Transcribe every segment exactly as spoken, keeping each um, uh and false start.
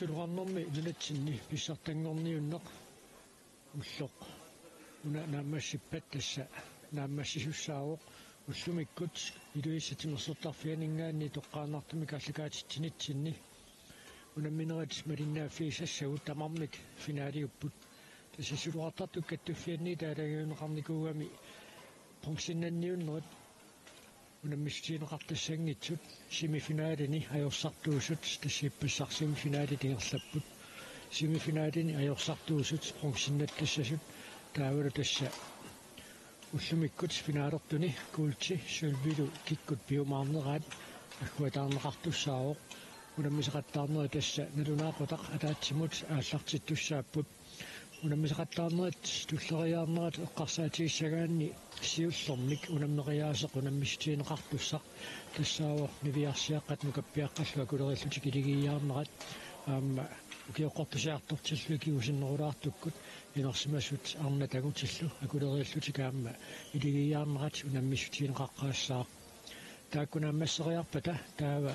Suluarnermi nunatsinni pissartanngorniunneq ulloq una naammassippat tassa naammassisussaavoq ullumikkut Ilulissat timersortarfianinngaanniit toqqaannartumik aallakaatitsinitsinni unamminerit malinnaaffigisassagut tamarmik finaaliupput. Tassa suluartartut kattuffianniit aalajangiunneqarnikuugami bronzennanniunnerit unammissutigineqartassanngitsut semifinalini ajorsartuusut, tassa ippassaq semifinalit ingerlapput. Semifinalini ajorsartuusut bronzennattassasut taavalu tassa ullumikkut finalertuni kuulti sølvilu kikkut piumaarneraat agguataarneqartussaavoq. Unammisaqattaarnerit tassa nalunaaqutaq ataatsimut aallartittussaapput. Unammisaqattaarnerit tulleriiaarnerat eqqarsaatigissagaanni siullermik unammeriaaseq unammissutigineqartussaq tassaavoq niviarsiaqqat nukappiaqqallu akulerillutik iligiiaarnerat aamma ukioqqortusiartortillu ikigusinnerulaartukkut inersimasut arnat angutillu akulerillutik aamma iligiiaarnerat unammissutigineqaqqaassaaq. Taakku naammasseriarpata taava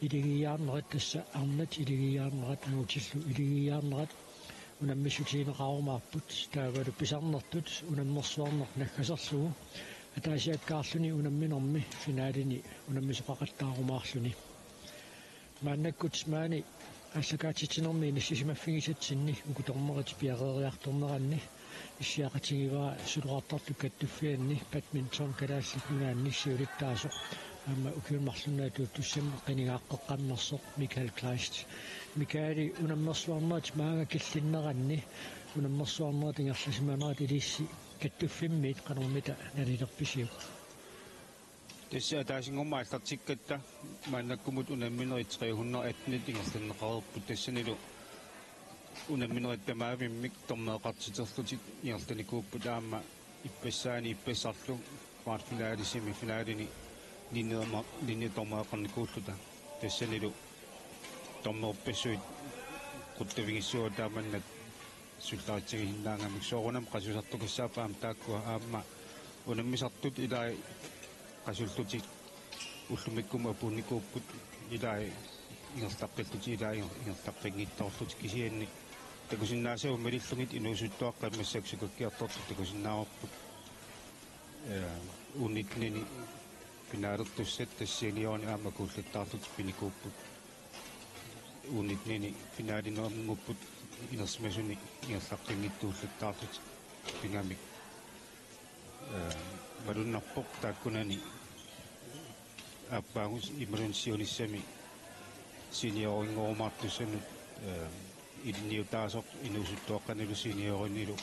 iligiiaarnerat tassa arnat iligiiaarnerat angutillu iligiiaarnerat unammissutigineqarumaarput taavalu pisarnertut unammersuarneq naggaserlugu ataasiakkaarluni unamminermi finalini unammisoqaqattaarumaarluni. Maannakkut maani aallakaatitsinermi inissisimaffigisatsinni uku dommerit piareeriartorneranni issiaqatigivara suluartartut kattuffianni badminton Kalaallit Nunaanni siulittaasoq aamma ukiuni marlunni atuuttussami qinigaaqqeqqammersoq Michael Kleist. Michaeli unammersuarnerit maanga killinneranni unammersuarnerit ingerlasimanerat ilissi kattuffimmiit qanormita nalilerpisiuk? Tassa ataasinngormat aallartikkatta maannakkumut unamminerit tre hundrede atten ingerlanneqareerput tassanilu unamminerit tamaavimmik dommereqartiterlutik ingerlanikuupput aamma ippassaani ippassarlu kvartfinale semifinalini linjerma-, linjedommereqarnikuulluta tassanilu dommerpassuit quttavigissuugut taamannak sullaritsigisinnaangamik soorunami qasusartukassaappat aamma taakkua aamma unammisartut ilai qasullutik ullumikkumut apuunnikuupput ilai ingerlaqqillutik ilai inger-, ingerlaqqinngitsoorlutik kisianni takusinnaasavut malillugit inuusuttuaqqat massakkut sukakkiartortut takusinnaavarput. Ee, U nittenini finalertussat tassa seniorinik aamma akuullattaarlutik pinikuupput. U nittenini finalinunnguupput inersimasuni ingerlaqqinngitsuullattaarlutik pingamik. Ee, malunnarpoq taakkunani aappaagu imaluunniit siunissami seniorinngoorumaartussanut, ee, ilinniutaasoq inuusuttuaqqanilu seniorinilu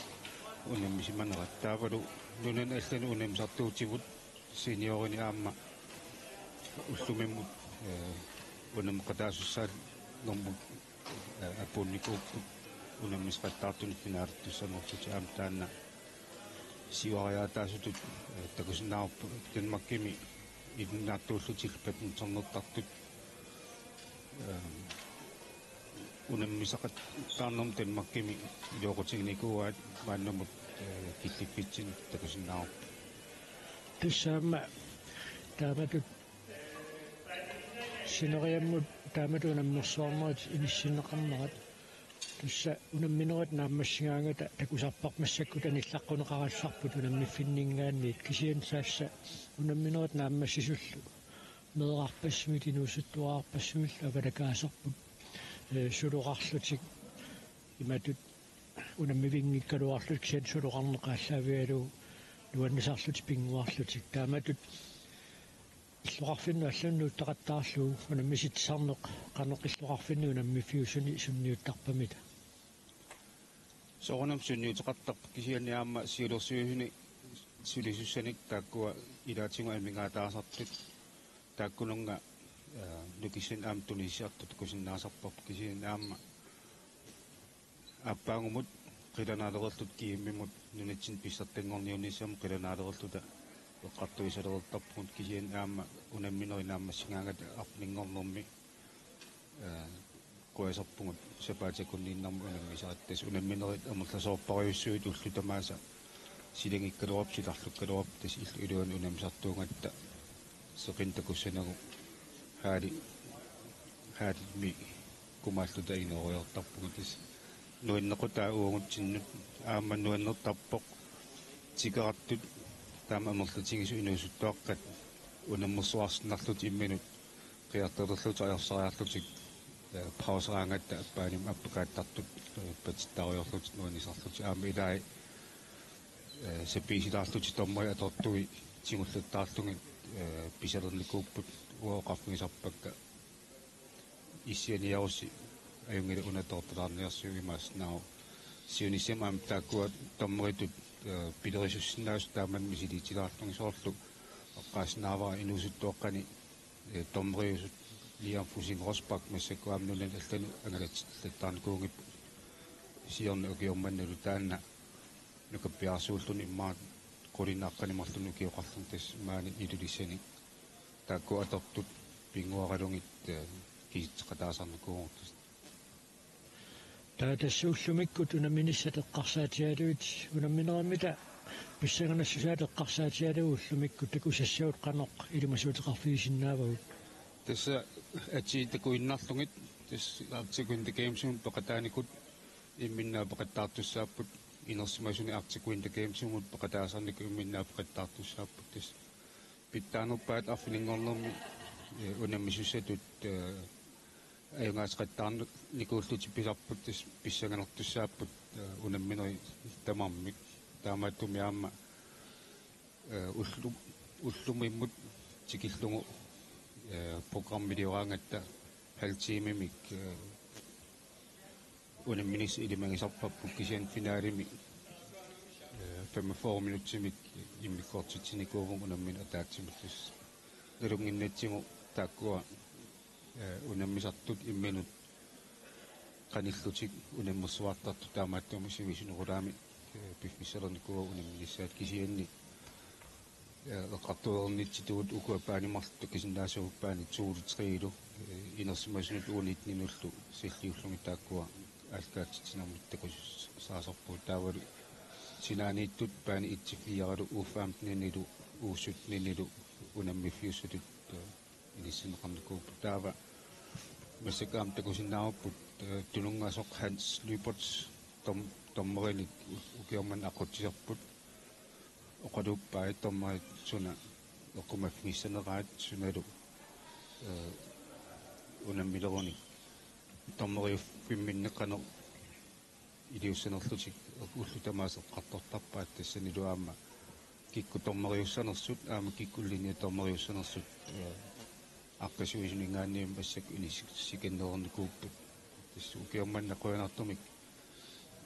unammisimanerat. Taavalu nunani allani unammisartuutigut seniorinik aamma ullumikkut, ee, unammeqataasussaannermut, ee, apuunnikuupput unammisaqattaartunik finalertussanngorlutik aamma taanna siuariaataasutut, ee, takusinnaavarput Danmarkimi ilinniartuullutillu badmintonertartut, ee, unammisaqattaarnermut Danmarkimi iluaqutiginikuuaat maannamut, ee, killiffitsinnut takusinnaavarput. Tassa aamma taamatut sineriammut taamatut unammersuarnerit inissinneqarnerat. Tassa unamminerit naammassigaangata takusarparput massakkut anillaqquneqaraluarparput unammiffinninngaanniit kisianni tassa unamminerit naammassisullu meerarpassuit inuusuttuararpassuillu avalakaaserput, ee, suloqarlutik imatut unammivinngikkaluarlutik kisianni suloqarneq aallaavigalugu nuannisarlutik pinnguarlutik taamatut illoqarfinnut allanut nuuttoqattaarlugu unammisitsisarneq qanoq illoqarfinni unammiffiusuni sunniuttarpamita? Soorunami sunniuteqartarpoq kisianni aamma siulersuisuni sulisussanik taakkua ilaatigut amigaataasartut taakkununnga, ee, nukissanik aamma tunisiartut takusinnaasarparput kisianni aamma aappaagumut qilanaalereerluta G M-imut nunatsinni pissartanngorniunnissamut qilanaalereerluta eqqartuisalertarpugut kisianni aamma unamminerit naammassigaangata arfininngornermi, ee, quasarpugut sapaatip akunniinnarmut unammisaat tassa unamminerit amerlasoorpassuit ullut tamaasa silagiikkaluarput silarlukkaluarput tassa illup iluani unammisartuugatta seqineq takussanagu haali haalimi Kumaalluta ingooriartarpugut tassa nuannequtaa uagutsinnut aamma nuannertarpoq tikerartut taama amerlatigisut inuusuttuaqqat unammersuarsinnarlutik imminut qiartorlutik ajorsariarlutik, eh, pauseraangatta appaanimi appakaattartut, eh, patittaariarlutik nuannisarlutik aamma ilai, eh, sapiisilaarlutik dommerit atortui tigulluttaarlugit, eh, pisalernikuupput uagut oqarfigisarpakka issianiarussi ajunngilaq una toortalaarniarsiuk imaassinnaavoq. Siunissami aamma taakkua dommeritut, eh, pilerisussinnaasut taamani misiliitilaarlugit soorlu eqqaassinnaavara inuusuttuaqqani, eh, dommeriusut Liam Fussing Rosbach massakkut aamma nunani allanut angalatsillattaarnikuugipput siorna ukioq manna nutaanna nukappiarsuulluni immaqa qulinik aqqaneq-marlunnik ukioqarluni tassa maani Ilulissani. Taakku atortut pinnguaralugit, eh, kisitseqataasarnikuuvugut. Taava tassa ullumikkut unamminissat eqqarsaatigalugit unamminermita pissanganassusaat eqqarsaatigalugu ullumikkut takusassagut qanoq ilimasuuteqarfigisinnaavagut? Tassa atii takuinnarlugit tassa Arctic Winter Gamesimi peqataanikut imminnut peqattaartussaapput, inersimasuni Arctic Winter Gamesimi peqataasarnikut imminnut peqattaartussaapput tassa. Pitsaanerpaat arfininngornermi, eh, unammisussatut, eh, ajugaaseqattaarnikuullutik pisarput tassa pissanganartussaapput, eh, unamminerit tamarmik. Taamaattumik aamma, eh, ullu-, ullumimmut tikillugu, eh, programmilioraangatta halv timemik, eh, unamminissat ilimagisarpagut kisianni finalemi, eh, femogfyrre minutsimik immikkoortitsinikuuvugut unammineq ataatsimut tassa. Nalunnginnatsigu taakkua, eh, unammisartut imminut qanillutik unammersuartartut taamaattumik sivisunerulaamik, eh, piffissalernikuuagut unamminissaat kisianni, eh, eqqartueernitsitut uku appaani marluk takusinnaassapput aappaani to-lu tre-lu, eh, inersimasunut U nitten-inullu salliullugit taakkua aallakaatitsinermut takusaasarpagut taavalu sinaaniittut aappaani et-fire-lu U femten-inilu U sytten-inilu unammiffiussatut, eh, inissinneqarnikuupput taava massakkut aamma takusinnaavarput, eh, Tununngasoq Hans Lyberth dom-, dommerinik u-, ukioq manna aqutsisarput. Oqaluppai dommerit suna eqqumaffigissaneraat sunalu, eh, unammilerunik dommeriuffimminni qanoq iliussanerlutik ullut tamaasa eqqartortarpaat tassanilu aamma kikkut dommeriussanersut aamma kikkullinni dommeriussanersut, eh, aaqqissuisuninngaanniit massakkut inissikannereernikuupput. Tassa ukioq manna qujanartumik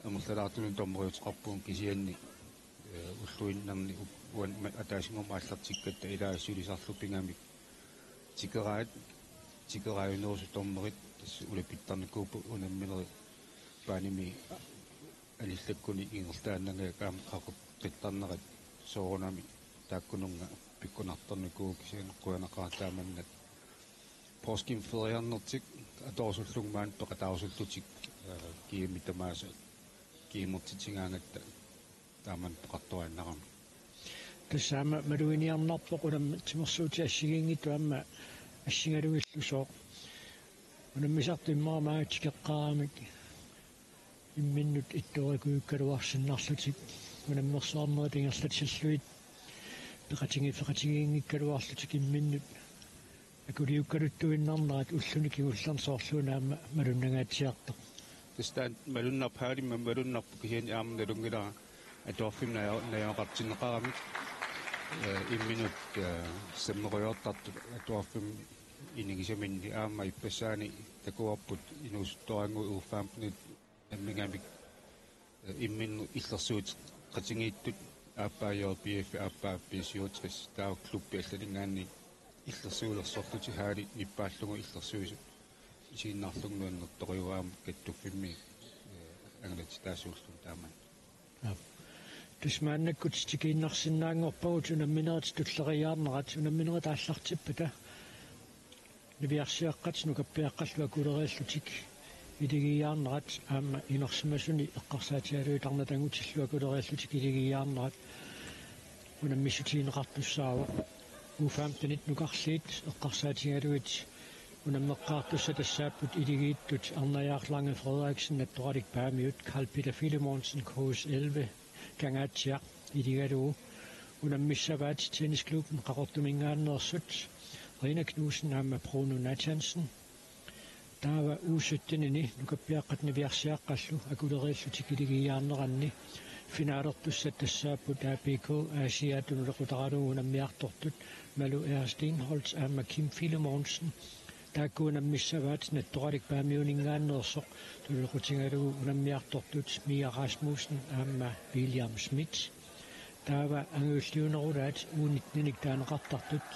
amerlalaartumik dommeriuteqarpugut kisianni, eh, ulluinnarni u-, uani ma-, ataasinngormat aallartikkatta ilaa sulisarlu pigamik tikeraat, tikeraajunerusut dommerit tassa ulapittarnikuupput unamminerit aappaanimi anillakkunik ingerlaannangajakkut aamma qaqutittarnerat soorunami taakkununnga pikkunartarnikuuvoq kisianni qujanaqaaq taamannat. Poorskimik feriarnertik atorusullugu maani peqataarusullutik, eh, G M-it tamaasa G M-ertitsigaangatta taamani peqartuaannarami. Tassa aamma maluginiarnarpoq unammi-, timersuutit assigiinngitsut aamma assigalugillusooq. Unammisartut immaqa maanga tikeqqaaramik imminnut ittoorikuukkaluarsinnarlutik, unammersuarnerit ingerlatsillugit peqatigi-, peqatigiinngikkaluarlutik imminnut akuliukkaluttuinnarnerat ulluni kingullerni soorluuna aamma malunnangaatsiartoq. Tassa taanna malunnarpoq, haalimma malunnarpoq kisianni aamma nalunngilara atuarfimmi najua-, najugaqartinneqaramik, eh, imminut, eh, sammerujoortartut atuarfimmi inigisaminni aamma ippassaani takuarput inuusuttuaraannguit U femten-it nammigamik, eh, imminnut illersuuteqatigiittut aappaa J B F aappaa B syvogtres taava klubbi allaninngaanniit illersuilersorlutik haalit nippaallugu illersuisut isiginnaarlugu nuannertorujuuvoq aamma kattuffimmi, eh, angalatitaasuulluni taamani. Aap. Tassa maannakkut tikiinnarsinnaanngorpagut unamminerit tulleriiaarnerat, unamminerit aallartippata niviarsiaqqat nukappiaqqallu akulereerlutik iligiiaarnerat aamma inersimasuni eqqarsaatigalugit arnat angutillu akulereerlutik iligiiaarnerat unammissutigineqartussaavoq. U femten-it nukarliit eqqarsaatigalugit Unammeqqaartussat tassaapput Iligiittut Arnajaaq Lange Frederiksen, Nattoralik Paamiut, Carl Peter Filemonsen, K S elleve, Kangaatsiaq, Iligalugu unammissavaat Tennisklubben Qaqortuminngaanneersut, Rina Knudsen aamma Bruno Nathansen. Taava U syttenini nukappiaqqat niviarsiaqqallu akuleriillutik Iligiiaarneranni finalertussat tassaapput A B K Aasiaat tunulequtaralugu unammiartortut Malu R. Steenholdt aamma Kim Filemonsen. Taakku unammissavaat Nattoralik Paamiuninngaanneersoq tunulequtigalugu unammiartortut Mia Rasmussen aamma William Schmidt. Taava angajulliunerulaat U nittenik taaneqartartut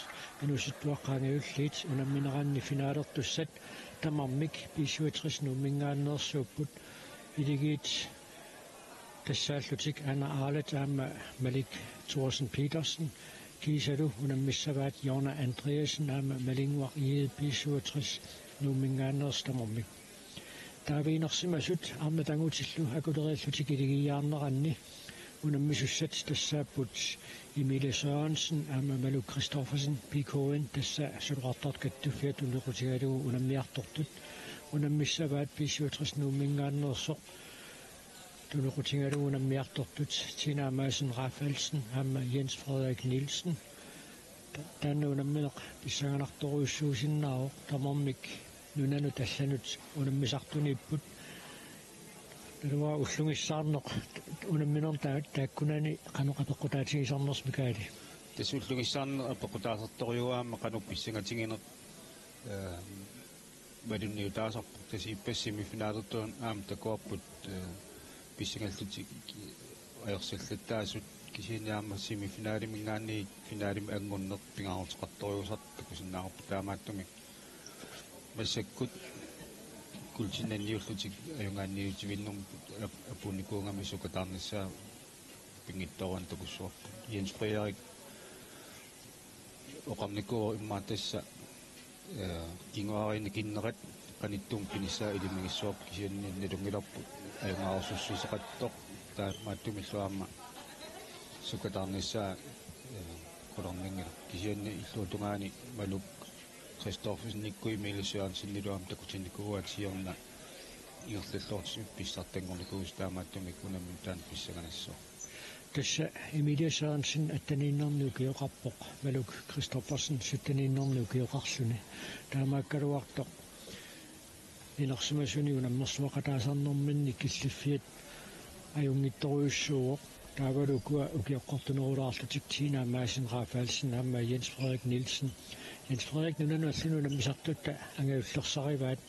inuusuttuaqqat angajulliit unammineranni finalertussat tamarmik B syvogtres Nuumminngaanneersuupput, Iligiit tassaallutik Anna Arlet aamma Malik Thorsen Petersen. Kiisalu unammissavaat Jonna Andreasen aamma Malinnguaq Egede, B syvogtres Nuumminngaanneersut tamarmik. Taava inersimasut arnat angutillu akuleriillutik Iligiiaarneranni unammisussat tassaapput Emilie Sørensen aamma Malu Christoffersen, P K N, tassa suloqartartut kattuffiat tunulequtigalugu unammiartortut. Unammissavaat B syvogtres Nuumminngaanneersoq tunulequtigalugu unammiartortut Tina Madsen Rafaelsen aamma Jens Frederik Nielsen. Ta-, taanna unammineq pissanganartorujussuusinnaavoq, tamarmik nunanut allanut unammisartuniipput. Naluara ullugissaarneq unamminermi taa-, taakkunani qanoq apeqqutaatigisarnersoq, Mikael? Tassa ullugissaarneq apeqqutaasartorujuuvoq aamma qanoq pissangatigineq, eh, malunniutaasarpoq. Tassa ippassaq semifinalertuunut aamma takuarput, eh, pissangallutik ajorsallattaasut, kisianni aamma semifinaleminngaanniit finalemi angunneq pingaaruteqartorujussuusartoq takusinnaavarput, taamaattumik massakkut guldinniullutik ajugaanniutivinnermut ap-, apuunnikuugami sukataarnissaa pinngitsoorujummik takussavarput. Jens Frederik oqarnikuuvoq immaqa tassa, eh, kinguaariinnakinnerat qanittumi pinissaa ilimagissavarput, kisianni nalunngilarput ajugaarusussuseqartoq, taamaattumillu aamma sukataarnissaa, eh, qularnanngilaq. Kisianni illuatungaani Maluk Christoffersenikkut Emilie Sørensenilu aamma takutinnikuuaat siorna ingerlalluartumik pissartanngornikuusoq, taamaattumik unammineq taanna pissanganassaaq. Tassa Emilie Sørensen atteniinnerni ukioqarpoq, Maluk Christoffersen sytteniinnerni ukioqarluni. Taamaakkaluartoq inersimasuni unammersuaqataasarnerminni killiffiat ajunngitsorujussuuvoq. Taavalu ukua ukioqqortunerulaarlutik Tina Madsen Rafaelsen aamma Jens Frederik Nielsen. Jens Frederik nunanut allanut unammisartutta angajullersarivaat.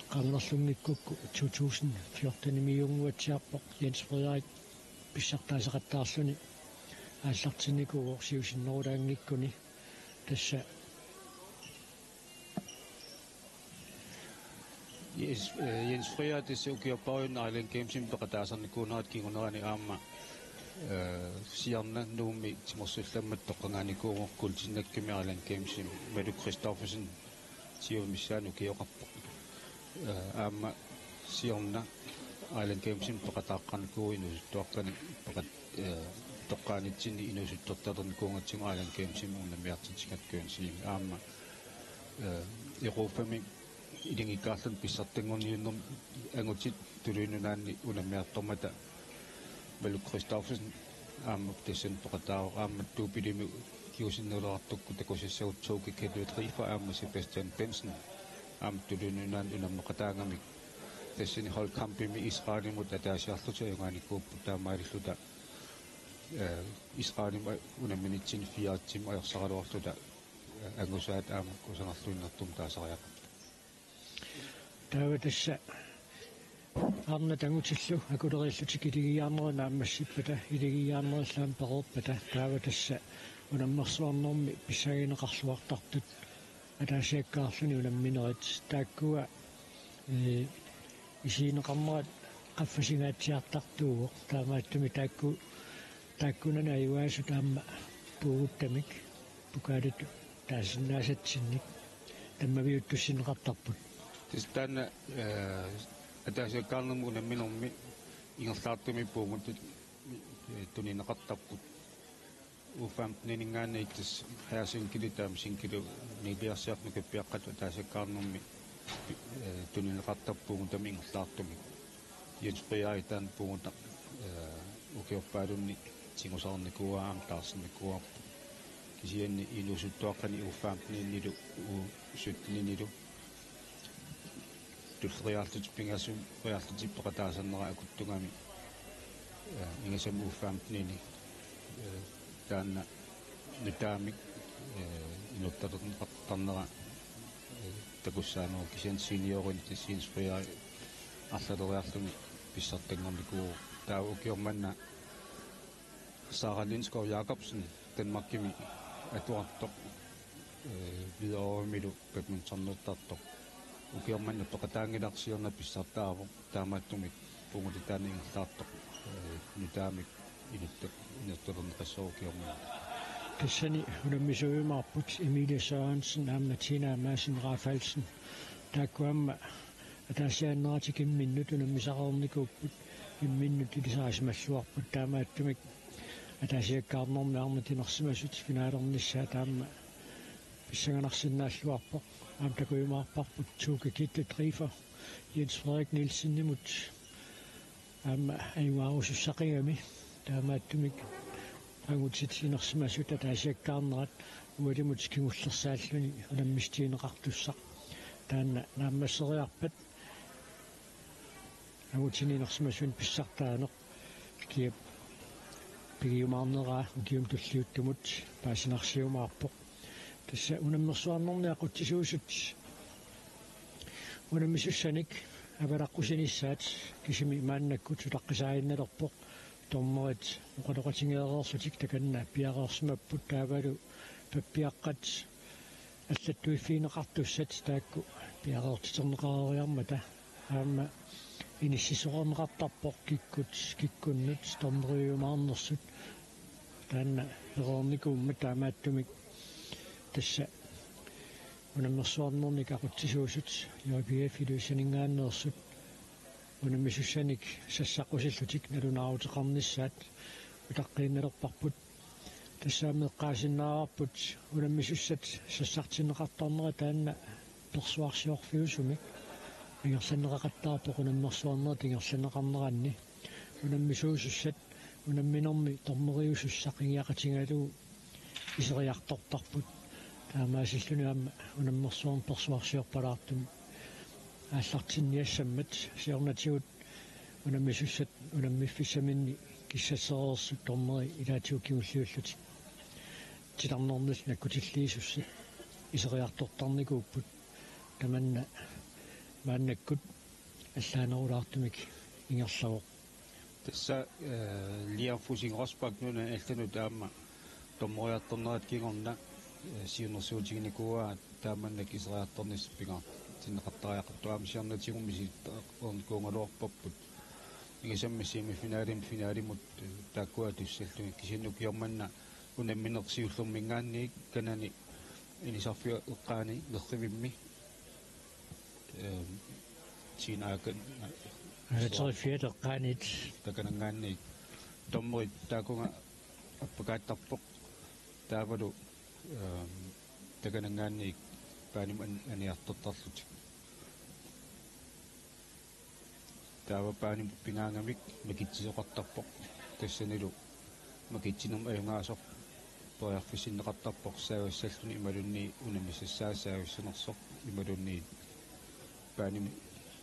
Qamanerlunngikkukku to tusind fjortenimiinnguatsiarpoq Jens Frederik pissartaaseqattaarluni aallartinnikuuvoq siusinnerulaanngikkuni. Tassa Jens, eh, Jens Frederik tassa ukiorpassuarni Island Gamesimi peqataasarnikuunera kingunerani aamma, eh, siorna Nuummi timersallammat toqqagaanikuuvoq guldinnakkami Island Gamesimi, Maluk Christoffersen siumut missaani ukioqarpoq. Eh, aamma siorna Island Gamesimi peqataaqqaarnikuuvoq inuusuttuaqqani peqat-, eh, toqqaannitsinni inuusuttortaqarnikuugatsigu Island Gamesimi unammiartitsigatta Guernseymi aamma, eh, Europami ilinngikkaarluni pissartanngorniunnermi angutit Tuluit Nunaanni unammiartormata Maluk Christoffersen aamma tassani peqataavoq, aamma doublemi kingusinnerulaartukkut takusassagut Toke Kjellø Driver aamma Sebastian Bentzen aamma Tuluit Nunaanni unammeqataagamik tassani holdkampimi Israelimut ataasiarlutik ajugaanikuupput, taamaalilluta, eh, Israelimut unamminitsinni fire-tsinnut ajorsaraluarluta angusaat aamma kusanarluinnartumik taasariaqarput. Taava tassa arnat angutillu akuleriillutik Iligiiaarnerit naammassippata, Iligiiaarnerillu aamma pereerpata, taava tassa unammersuarnermi pissangagineqarluartartut ataasiakkaarluni unamminerit. Taakkua, eh, isigineqarnerat qaffasingaatsiartartuuvoq, taamaattumik taakku, taakkunani ajugaasut aamma puuguttamik pokaalitut taasinnaasatsinnik tammaviuttussinneqartarput. Tassa taanna, eh, ataasiakkaarnermut unamminermi ingerlaartumik puuguttamik, eh, tunineqartarput. U femten-iningaanniit tassa Helsinki-lu taama sinkilu nipiarsiartut nukappiaqqat ataasiakkaarnermi, eh, tunineqartarput uunga taama ingerlaartumik. Jens Frederik taanna puugutaq, eh, ukiorpaalunni tigusarnikuuaa aamma taarsinnikuuarput. Kisianni inuusuttuaqqani U femten-inilu U sytten-inilu tulleriiaarlutik pingasut, riiaarlutik peqataasarnerat akuttugami, eh, ingasammik U femten-ini, eh, taanna nutaamik, eh, inuttalerneqartarnera, eh, takussaaneruvoq kisianni seniorinik tassa Jens Frederik arlaleriarluni pissartanngornikuuvoq. Taava ukioq manna Sara Lindskov Jakobsen Danmarkimi atuartoq, eh, Hvidovre-milu badmintonertartoq. Ukioq manna peqataanngilaq siorna pissartaavoq, taamaattumik puugutaq taanna ingerlaartoq, eh, nutaamik inutta-, inuttalerneqassaaq ukioq manna. Tassani unammisuujumaarput Emilie Sørensen aamma Tina Madsen Rafaelsen. Taakku aamma ataasiaanneratik imminnut unammisaqareernikuupput, imminnut ilisarisimalluarput, taamaattumik ataasiakkaarnermi aamma timersimasut finaalernissaat aamma pissanganarsinnaalluarpoq. Aamma takujumaarparput Tuuka Gitte Driver Jens Frederik Nielsenimut aamma ajugaarusussaqigami, taamaattumik angutit inersimasut ataasiakkaarnerat ualimut kingullersaalluni unammissutigineqartussaq. Taanna naammasseriarpat angutit inersimasut pissartaaneq kiap pigiumaarneraa ukiumut tulliuttumut paasinarsiumaarpoq. Tassa unammersuarnerni aqutsisuusut unammisussanik avalaqqusinissaat kisimi maannakkut utaqqisaaginnalerpoq. Dommerit oqaloqatigeereerlutik takanna piareersimapput, taavalu pappiaqqat allattuiffigineqartussat taakku piareertiterneqareeriarmata aamma inissisoqarneqartarpoq kikkut kikkunnut dommeriujumaarnersut. Taanna pereernikuummat taamaattumik tassa unammersuarnernik aqutsisuusut J P F Ilulissaninngaanneersut unammisussanik sassaqqusillutik nalunaaruteqarnissaat utaqqiinnalerparput. Tassa aamma eqqaasinnaavarput unammisussat sassartinneqartarnerat taanna persuarsiorfiusumik ingerlanneqaqattaarpoq unammersuarnerit ingerlanneqarneranni. Unammisuusussat unamminermi dommeriusussaq ingiaqatigalugu iseriartortarput. Taamaasilluni aamma unammersuarneq persuarsiorpalaartumik aallartinniassammat siornatigut unammisussat unammiffissaminni kissassereersut dommeri ilaatigut kingulliullutik titarnernik nakkutilliisussat iseriartortarnikuupput. Tamanna maannakkut allaanerulaartumik ingerlavoq. Tassa, eh, Liam Fussing Rosbach nunani allanut aamma dommeriartornerat kingorna, eh, siunnersuutiginikuuaa taamannak iseriartornissaq pingaartinneqartariaqartoq, aamma siornatigut misilittagaqarnikuugaluarparput. Ingasammik semifinalimi finalimut, eh, taakkua tussallugit, kisianni ukioq manna unammineq siullerminngaanniit Canadami inisarfiup eqqaani nerrivimmi, ehm, Tina Aken-, Anateriffiata eqqaaniit. Takananngaanniit dommerit taakkununnga appakaattarpoq, taavalu, ehm, takananngaanniit paanimut an-, aniartortarlutik. Taava paanimut pigaagamik makitsisoqartarpoq, tassanilu makitsinermut ajugaasoq periarfissinneqartarpoq saavassalluni imaluunniit unammisassaa saavassanersoq imaluunniit paanimut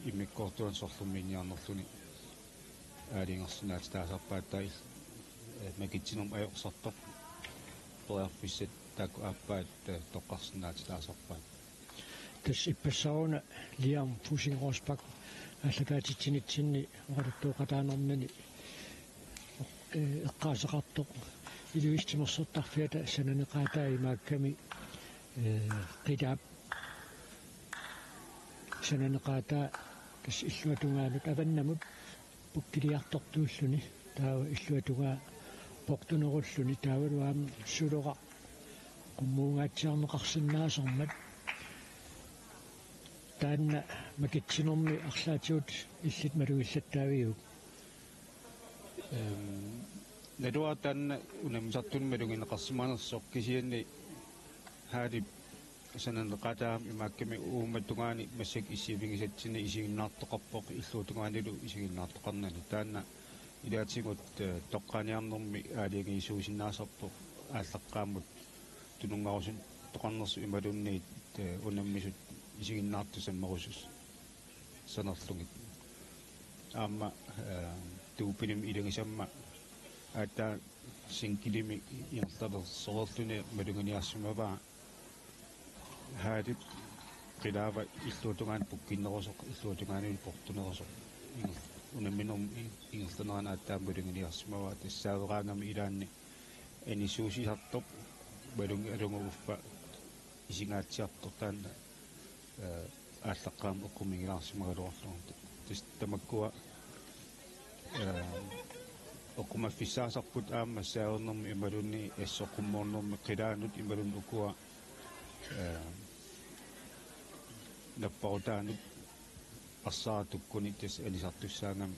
immikkoortuanik sorlermiinniarnerluni aalajangersinnaatitaasarpaat, taava il-, eh, makitsinermut ajorsartoq periarfissat taakku aappaat, eh, toqqarsinnaatitaasarpaat. Tassa ippassaq una Liam Fussing Rosbach aallakaatitsinitsinni oqaluttuuqataanermini, eh, eqqaasaqartoq Ilulissat Timersortarfiata sananeqaataa imaakkami, eh, qitaap sananeqaataa tassa illuatungaanut avannamut pukkiliartortuulluni, taava illuatungaa portunerulluni, taavalu aamma suloraq qummuungaatsiarneqarsinnaasarmat. Taanna makitsinermi arlaatigut illit malugillattaaviuk? Ehm, Naluara taanna unammisartunut malugineqarsimanersoq kisianni Haalip sananeqaataat imaakkami uuma tungaani massakkut issiavigisatsinni isiginnaartoqarpoq illuatungaanilu isiginnaartoqarnani. Taanna ilaatigut, eh, toqqaaniarnermi aalajangiisuusinnaasarpoq aallaqqaammut tununngarusunneqarnersoq imaluunniit, eh, unammisut isiginnaartut sammerusussanerlugit. Aamma, eh, dubbelimi ilagisamma aatsaat singlemi ingerlalersoreerluni maluginiarsimavaa Haalip qilaava illuatungaanut pukkinnerusoq, illuatungaanilu portunerusoq. Inger-, unamminermi ingerlanerani aatsaat maluginiarsimavaa tassaaveraangami ilaanni anisuusisartoq malunni alugu uffa isigaatsiartoq taanna, eh, aallaqqaammut eqqumiigilaarsimagaluarlugu. Tassa tamakkua, eh, eqqumaffissaasarput aamma saavernermi imaluunniit assut qummoornermi qilaanut imaluunniit ukua, eh, napparutaanut arsaartukkuni tassa anisartussaagami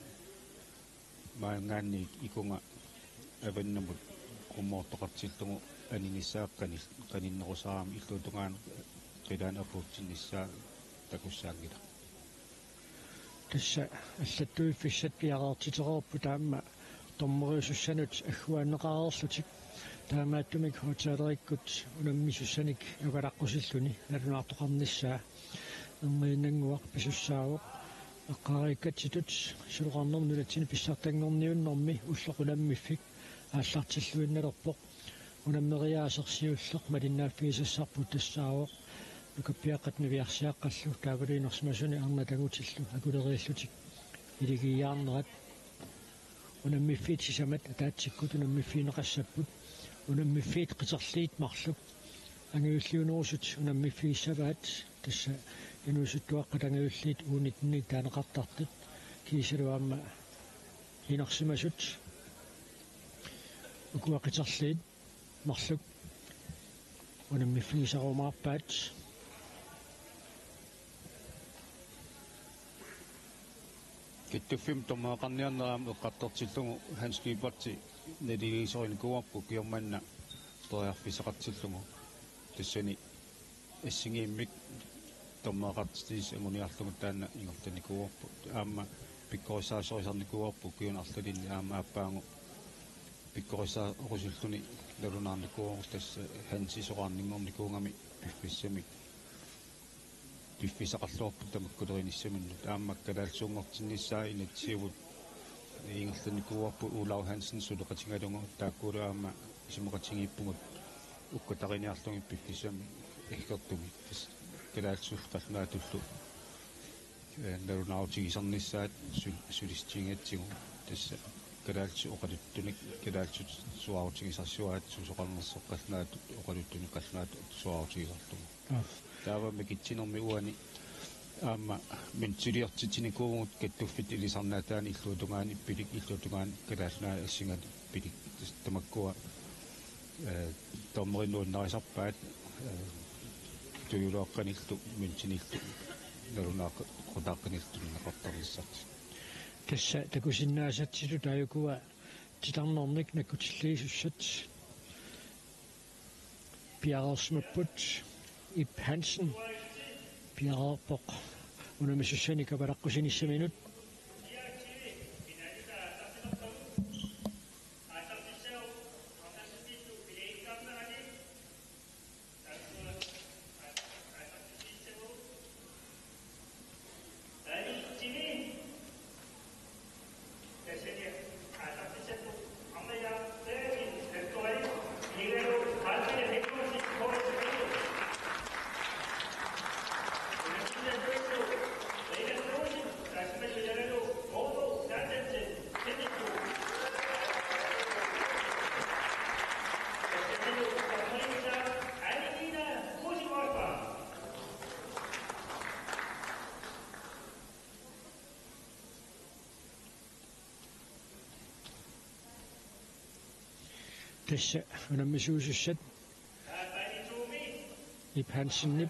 maanngaanniit ikunga avannamut qummoortoqartillugu aninissaa qani-, qaninnerusaarami illuatungaanut qilaanut apuutsinnissaa takussaanngilaq. Tassa allattuiffissat piareertitereerput aamma dommeriusussanut agguaanneqareerlutik. Taamaattumik højttalerikkut unammisussanik nukalaqqusilluni nalunaartoqarnissaa erniinnannguaq pisussaavoq. Eqqaariikkatsitut siloqarnermut nunatsinni pissartanngorniunnermi ulloq unammiffik aallartilluinnalerpoq. Unammeriaaseq siulleq malinnaaffigisassarput tassaavoq nukappiaqqat niviarsiaqqallu taavalu inersimasuni arnat angutillu akuleriillutik iligiiaarnerat. Unammiffiit sisamat ataatsikkut unammiffigineqassapput. Unammiffiit qiterliit marluk angajulliunerusut unammiffigissavaat, tassa inuusuttuaqqat angajulliit U nitten-inik taaneqartartut kiisalu aamma inersimasut ukua qiterliit marluk unammiffigisarumaarpaat. Kattuffimmut dommereqarniarnera aamma eqqartortillugu Hans Lyberth naligiisorinikuuarput ukioq manna periarfissaqartillugu. Tassani assigiimmik dommereqartitsisut anguniarlugu taanna ingerlanikuuarput. Aamma pikkorissaasorisarnikuuarput ukiuni arlalinni aamma aappaagu pikkorissaasorusulluni nalunaarnikuuvoq, tassa Hansi soraarninngornikuugami piffissamik piffissaqarluarput tamakkulernissaminnik. Aamma kalaallisuunngortinnissaa inatsisivut ingerlanikuuarput Olav Hansen suleqatigalugu, taakkulu aamma isumaqatigiippugut ukkatariniarlugit piffissami aggertumi. Tassa kalaallisut qallunaatullu, eh, nalunaarutigisarnissaat su-, sulissutigigatsigu, tassa kalaallisut oqaluttunik, kalaallisut suaarutigisarsivaat susoqarnersoq qallunaatut oqaluttunik qallunaatut suaarutigisarlugu. Aa. Taava mikitsinermi uani aamma møntiliortitsinikuuvugut kattuffitta ilisarnaataanni illuatungaani pilik, illuatungaani Kalaallit Nunaanni assinganik pilik. Tassa tamakkua, eh, dommerinik nuannarisarpaat, eh, tujuluaqqanillu møntinillu nalunaaqutaaqqanillu tunineqartarnissartik. Tassa takusinnaasatsitut taajukua titarnernik nakkutilliisussat piareersimapput. Ib Hansen piareerpoq unammisussanik kapalaqqusinissaminut. Tassa unammisuusussat Ib Hansenip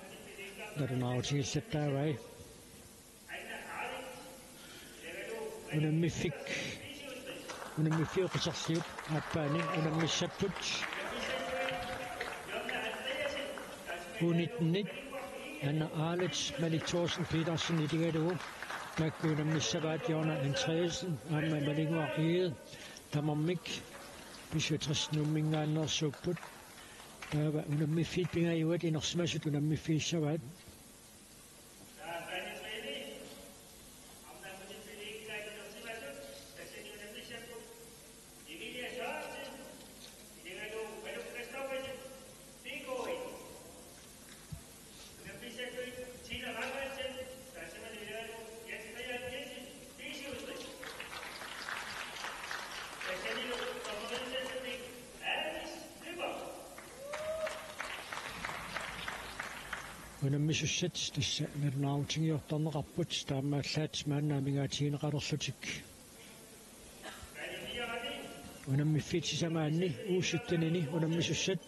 nalunaarutigillattaavai. Unammiffik Unammiffiup qiterliup aappaanik unammissapput. U nitten-it Anna Arlet, Malik Thorsen Petersen iligalugu. Taakku unammissavaat Jonna Andreasen aamma Malinnguaq Egede. Tamarmik B syvogtres-imingaanneersuupput. Taava unammiffiit pingajuat inersimasut unammiffigissavaat. Unammisussat tassa nalunaarutigiortarneqarput, taamaallaat maanna amigaatigineqalerlutik. Unammiffiit sisamaanni U sytten-ini unammisussat.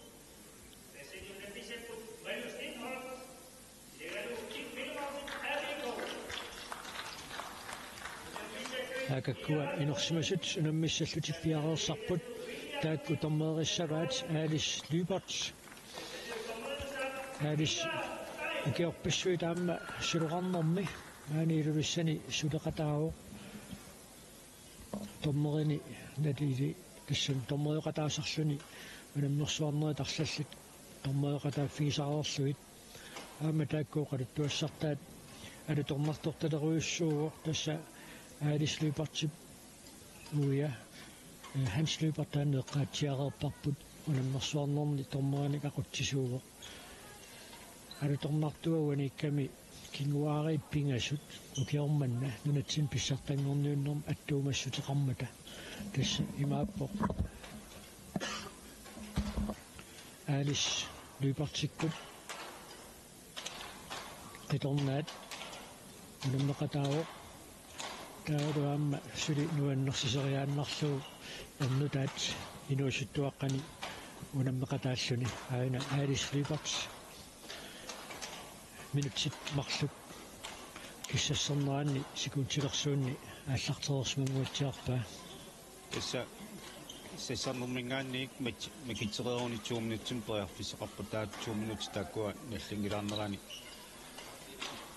Aakakkua inersimasut unammissallutik piareersarput, taakku dommererissavaat Alice Lyberth. Alice ukiorpassuit aamma suloqarnermi maani Ilulissani suleqataavoq. Dommerini nalili tassami dommerioqataasarluni unammersuarnerit arlallit dommerioqataaffigisarlugit. Aamma taakku oqaluttuassartaat alutornartortalerujussuuvoq, tassa Alice Lyberthip uia, eh, Hans Lyberth taanna eqqaatsiareerparput unammersuarnerni dommerinik aqutsisuuvoq. Alutornartua uaniikkami kinguaariit pingasut ukioq manna nunatsinni pissartanngorniunnermi attuumassuteqarmata. Tassa imaappoq Alice Lyberthikkut qitornaat unammeqataavoq. Taavalu aamma suli nuannersiseriaannarlugu ernutaat inuusuttuaqqani unammeqataalluni, aana Alice Lyberth. Minutsit marluk kissasserneranni sekundilersuunni aallartereersimanguatsiarpaa. Tassa sassarnermiingaanniit mat-, makitsereeruni to minutsimik periarfissaqarpoq, taava to minutsit taakkua nallinngilaarnerani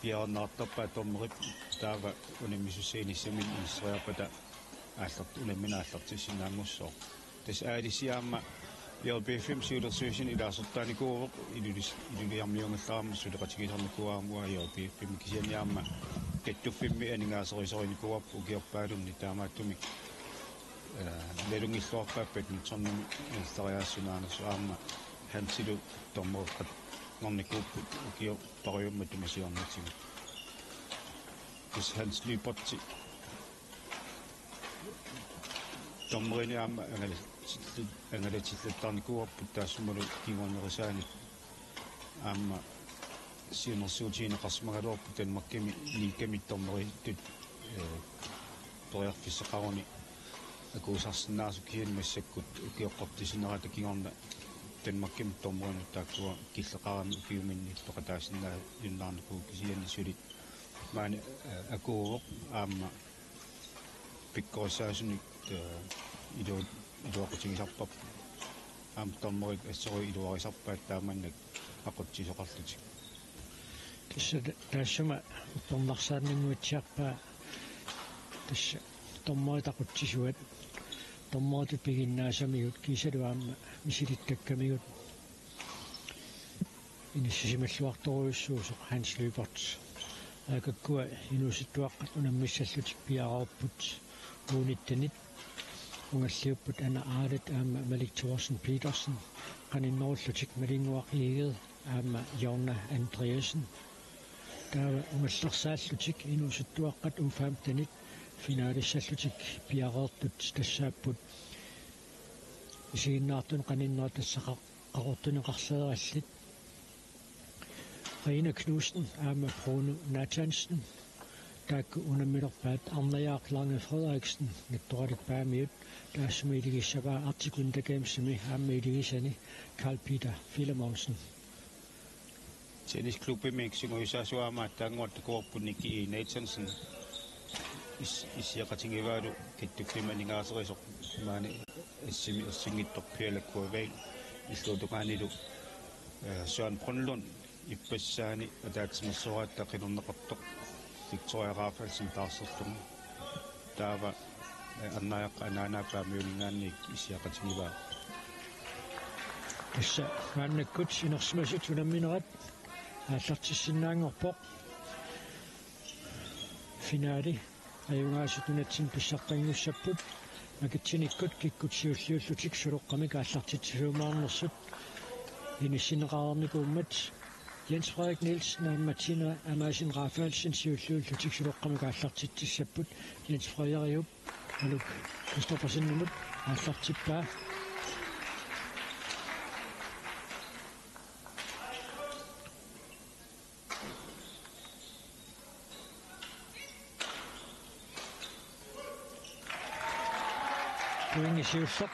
piareerneqartarpaat dommerit, taava unammisussat inissaminnik inisseriarpata aallart-, unammineq aallartissinnaanngussooq. Tassa Alice aamma J B F-imi siulersuisuni ilaasortaanikuuvoq, Ilulis-, Iluliarmiuungallarama suleqatigisarnikuuvoq aamma J B F-imi, kisianni aamma kattuffimmi aningaaserisorinikuuarput ukiorpaalunni, taamaattumik, eh, nalunngilluarpaat badmintonimi inisseriaassut naanersoq, aamma Hansilu dommereqarnikuupput ukiorpaaluit matuma siornatigut. Tassa Hans Lyberth dommerinik aamma angalatillu-, angalatillattarnikuuarput taassumalu kingunerisaanik. Aamma siunnersuutigineqarsimagaluarpoq Danmarkimi liigamik dommerittut, eh, periarfissaqaruni akuusarsinnaasoq, kisianni massakkut ukioqqortitsinerata kingorna Danmarkimi dommerinut taakkua killeqarami ukiuminni peqataasinnaajunnaarnikuuvoq, kisianni suli maani, eh, akuuvoq aamma pikkorissaasunik, eh, ilu-, iluaqutigisarparput. Aamma dommerit assorujuk iluarisarpaat taamannak aqutsisoqarlutik. Tassa ta-, taassuma uppernarsaannannguatsiarpaa tassa dommerit aqutsisuat, dommeritut piginnaasamigut kiisalu aamma misilittakkamigut. Inissisimalluartorujussuusoq Hans Lyberth. Aakakkua inuusuttuaqqat unammissallutik piareerput. U nitten-it ungalliupput Anna Arlet aamma Malik Thorsen Petersen, qaninnerullutik Malinnguaq Egede aamma Jonna Andreasen. Taava ungallersaallutik inuusuttuaqqat U femten-it finalissallutik piareertut tassaapput isiginnaartunut qaninnerat tassa Qa-, Qaqortuneqarleerallit. Rina Knudsen aamma Bruno Nathansen, taakku unammilerpaat. Arnajaaq Lange Frederiksen, Nattoralik Paamiut, taassuma iligissavaa Arctic Winter Gamesimi aamma iligisani Carl Peter Filemonsen. Tennisklubbimi sungiusaasup aamma aatsaannguaq takuarput Nikki E. Nathansen. Is-, issiaqatigivaalu Qaqortumi aningaaserisoq maani assimi ersinngitsoq Pele Kuavei illuatungaanilu, eh, Søren Brønlund ippassaani ataatsimeersuaraatta qinerneqartoq Victoria Rafaelsen taarserlugu. Taava, eh, Annaajaqqap anaanaa Paamiuninngaanniit issiaqatigivaa. Tassa maannakkut inersimasut unamminerat aallartissinnaanngorpoq. Finaali ajugaasut nunatsinni pissartanngussapput, makitsinikkut kikkut siulliullutik suloqqamik aallartitsisuumaarnersut inissinneqareernikuummat. Jens Frederik Nielsen aamma Tina Amassen Rafaelsen siulliullutik suloqqamik aallartitsissapput. Jens Frederiup Maluk Kristoffersenimut aallartippaa. Pointi siulleq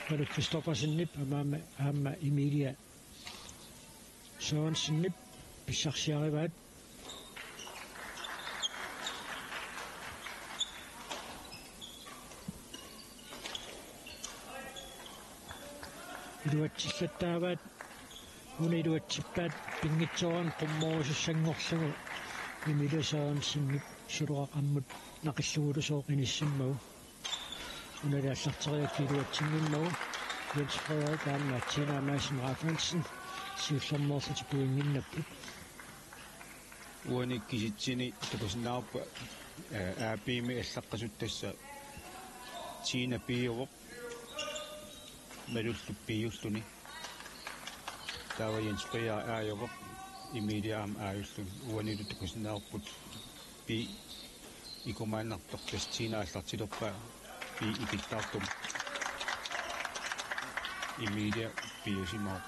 Maluk Kristoffersenip aamma, aamma Emilia Sørensenip pissarsiarivaat. Iluatsillattaavaat, una iluatsippaat pinngitsoorani qummoorusussanngorlugu Emilia Sørensenip suloraq ammut naqillugulusooq inissimmagu. Unali aallarteriakkit iluatsinngimmagu Jens Frederik aamma Tina Amassen Rafaelsen siullermeerlutik pointinnapput. Uani kisitsini takusinnaavarput, eh, A B-mi allaqqasut, tassa Tina B-uvoq, Malullu B-ulluni. Taava Jens Frederik A-uvoq, Emilia aamma A-ulluni. Uanilu takusinnaavarput B ikumaannartoq, tassa Tina aallartilerpaa B ikittaartumik. Emilia B-usimavoq.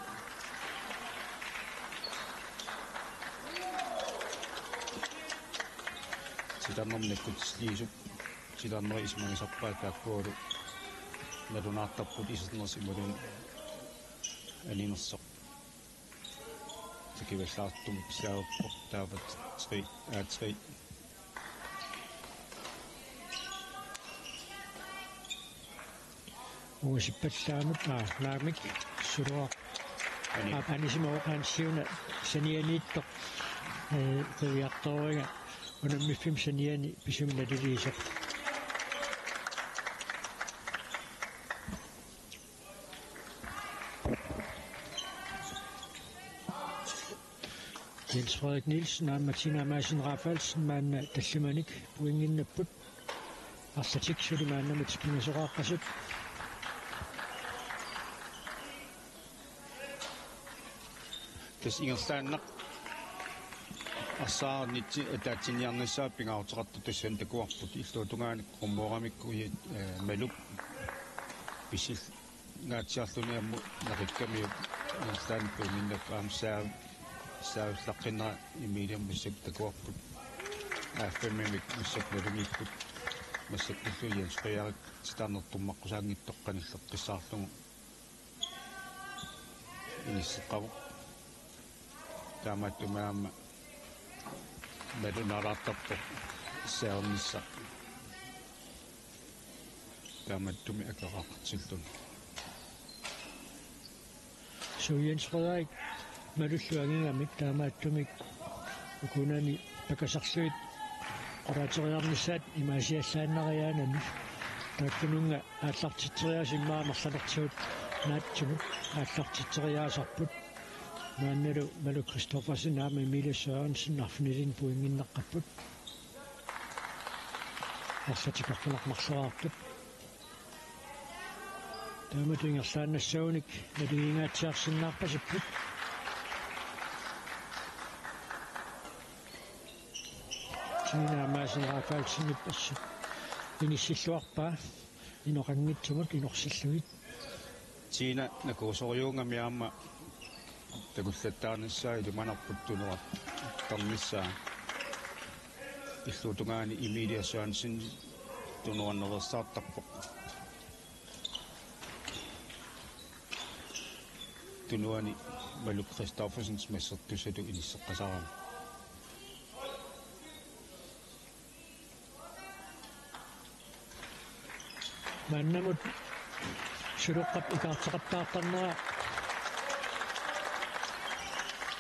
Titarnermik nakkutilliisup titarnerit isumagisarpaat, taakkualu nalunaartarput isernersut imaluunniit aninersoq. Takivallaartumik pissaavoq, taava tre A tre. Uusippallaamut, aa, naamik, suloraq. Ani. Aa, anisimavoq, anisimavoq sanianiittoq, eh, qiviartooriga unammiffimmi saniani pisumik naliliisoq. Jens Frederik Nielsen aamma Tina Madsen Rafaelsen maanna tallimanik pointinnapput. Arlatik suli maannamut pingasoqaaqqasut. Tassa ingerlaannaq arsaarnitsi ataatsinniarnissaa pingaaruteqartoq, tassani takuarput illuatungaani qummooramikku, eh, Maluk pissil- ngaatsiarluni ammut naqikkamiuk ingerlaannaq pointinnapput, aamma saa-, saavillaqqinnaaq Emilia massakkut takuarput. A fem-imik massakkut nalunngipput. Massakkullu Jens Frederik titarnertummaqqusaanngitsoq qanilleqqissaarlugu inisseqqavoq. Taamaattumik aamma nalunaalaartarpoq saavernissaq. Taamaattumik akeqaqartilluni. Suu, Jens Frederik Malullu angigamik, taamaattumik ukunani pakasarlugit qulaateriarnissaat imaasiallaannariaanani. Taakkununnga aallartitseriaaseq immaqa amerlanertigut naatsunut aallartitseriaasarput. Maannalu Maluk Kristoffersen aamma Emilie Sørensen arfinilinnik pointinnaqqapput. Arlatik arfineq-marloraarput. Taamatut ingerlaannassagunik naligiingaatsiarsinnaarpasipput. Tina Madsen Rafaelsenip assut inissilluarpaa inoqanngitsumut inorsillugit. Tina nakuusorujuugami aamma takullattaarnissaa ilimanarpoq tunuartarnissaa. Illuatungaani Emilie Sørensen tunuarnereersaartarpoq. Tunuani Maluk Kristoffersen massertussatut inisseqqasaarami. Maannamut Suluqqap ikaarteqattaartarnera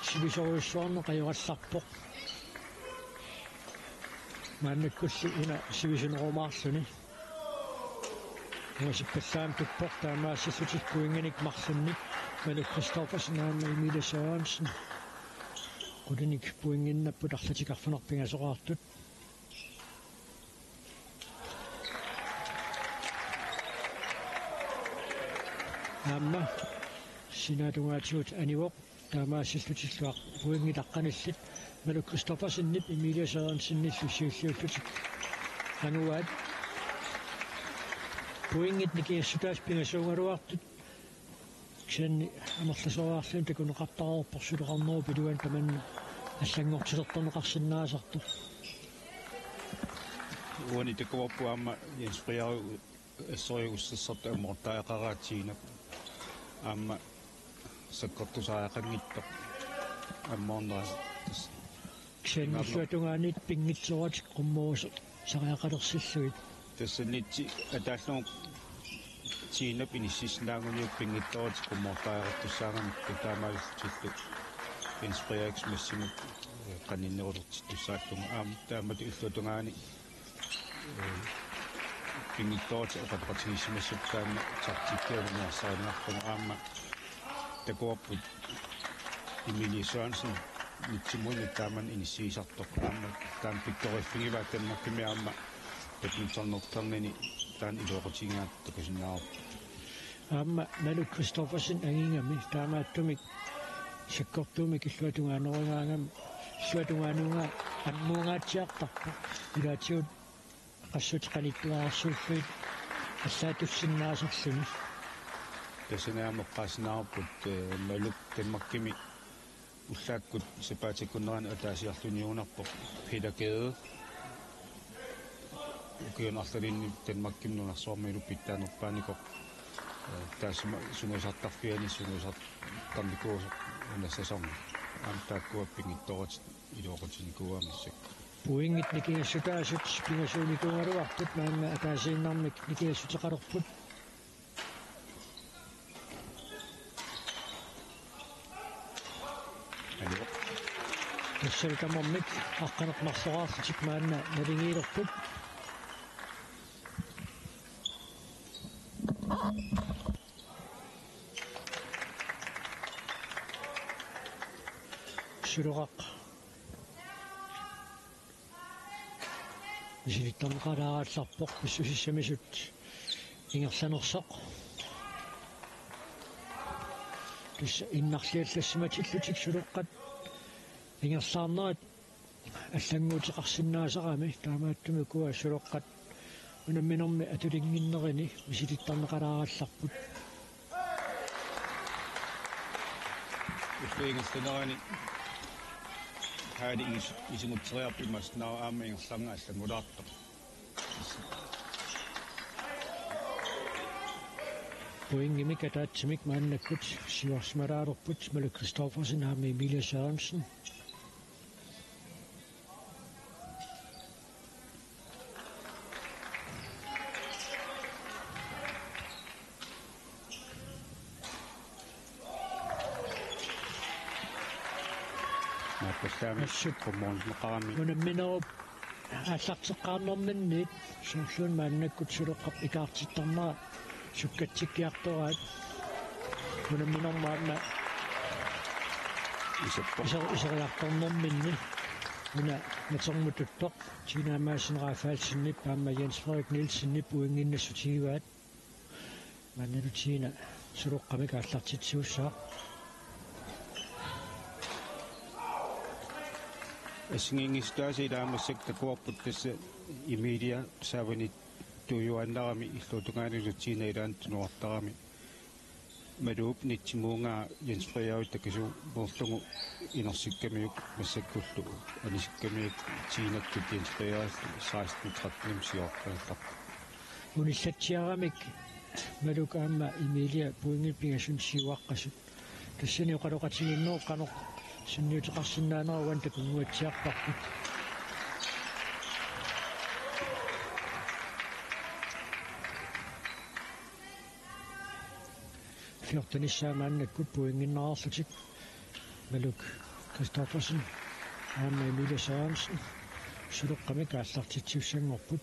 sivisoorujussuarneq ajorallarpoq. Maannakkulli una sivisunerumaarluni. Uasippallaam tuppoq taamaassillutik pointinik marlunnik. Manu Christoffersen aamma Emilie Sørensen. Qulinik pointinnapput arlatik arfineq-pingasoqartut. Aamma sinaatungaatigut anivoq taamaassillutillu pointit aqqanillit. Manu Christoffersenip Emilie Sørensenillu siulliullutik anguaat. Pointit nikingassutaasut pingasuugaluartut. Kisianni amerlasoorarluinnaq takuneqartareerpoq suleqarnerup iluani tamanna allanngortilertorneqarsinnaasartoq. Uani takuarput aamma Jens Frederik assorujussuartartoq ammoortariaqaraa Tiinap. Aamma sakkortusariaqanngitsoq ammoornera. Kisianni illuatungaani pinngitsooratik qummorusariaqalersillugit. Tassaniittoq ataallugu Tiinap inissisinnaaguniuk pinngitsooratik qummoortariaqartussaagamikkit taamaallutillu Jens Frederik Madsenimut qaninnerulertittussaallunga aamma taamatut illuatungaani, ee, pinngitsooratik oqaloqatigiissimassapput taanna taktikkialu niarsarineqarpoq aamma takuarput Emilie Sørensen nitsimuinnit taamani inissiisartoq aamma taanna pikkoriffigivaat Danmarkimi aamma badmintonertarnini taanna iluaqutigigaat takusinnaavarput. Aamma Manu Christoffersen angigami taamaattumik sakkortuumik illuatungaanerugaangami illuatungaanugaa ammuungaatsiartarpoq ilaatigut qassut qanittuararsuullugit allaattussinnaasarluni. Tassani aamma eqqaasinaarput, ee, Maluk Danmarkimi ullaakkut sapaatip akunnerani ataasiarluniugunarpoq Peter Gade. Ukiuni arlalinni Danmarkimi nunarsuarmilu pitsaanerpaanikoq, ee, taassuma sungiusartarfiani sungiusartarnikuusoq una sæsoni. Aamma taakkua pinngitsooratik iluaqutinikuuaat massakkut. Pointit nikingassutaasut pingasuunikuugaluartut maanna ataasiinnarmik nikingassuteqalerput. Anivoq. Tassani tamarmik aqqaneq marloraarlutik maanna naligiilerput. Suloqaq misilittarneqalaarallarpoq pissusissamisut ingerlanersoq. Tassa innarliallassimatillutik Suloqqat ingerlaarnerat allannguuteqarsinnaasarami taamaattumik ukua Suloqqat unamminermi atulinnginnerini misilittarneqalaarallarput. Ulluinnarsinerani haali is-, isigutseriarput imaassinnaavoq aamma ingerlaannaq allanngulaartoq. Pointimik ataatsimik maannakkut siuarsimalaalerput Malik Christoffersen aamma Emilie Sørensen. Naappallaamik assut qummoorneqarami. Unamminerup aallarteqqaarnerminniit soorluuna maannakkut Suloqqap ikaartittarnera sukkatsikkiartoraat. Unamminermi aamma isappoq. Iser-, iseriartornerminni una natermututtoq Tina Madsen Rafaelsenip aamma Jens Frederik Nielsenip uinnginnassutigivaat. Maannalu Tina Suloqqamik aallartitsivussaaq. Assigiinngissutaasa ilaa massakkut takuarput tassa Emilia saavanittuujuaannarami illuatungaanilu Tina ilaanni tunuartarami. Maluup nitsimuugaa Jens Frederik takisuumoorlugu inersikkamiuk massakkullu anisikkamiuk Tinakkut Jens Frederik seksten tretten siuaqqalerpoq. Unillatsiaramik Maluk aamma Emilia pointit pingasut siuaqqasut. Tassani oqaloqatigiinnerup qanoq sunniuteqarsinnaanera uani takunnguatsiarparput. fjortenissaa maannakkut pointinnarlutik Maluk Christoffersen aamma Emilie Sørensen suleqqamik aallartitsisussanngorput.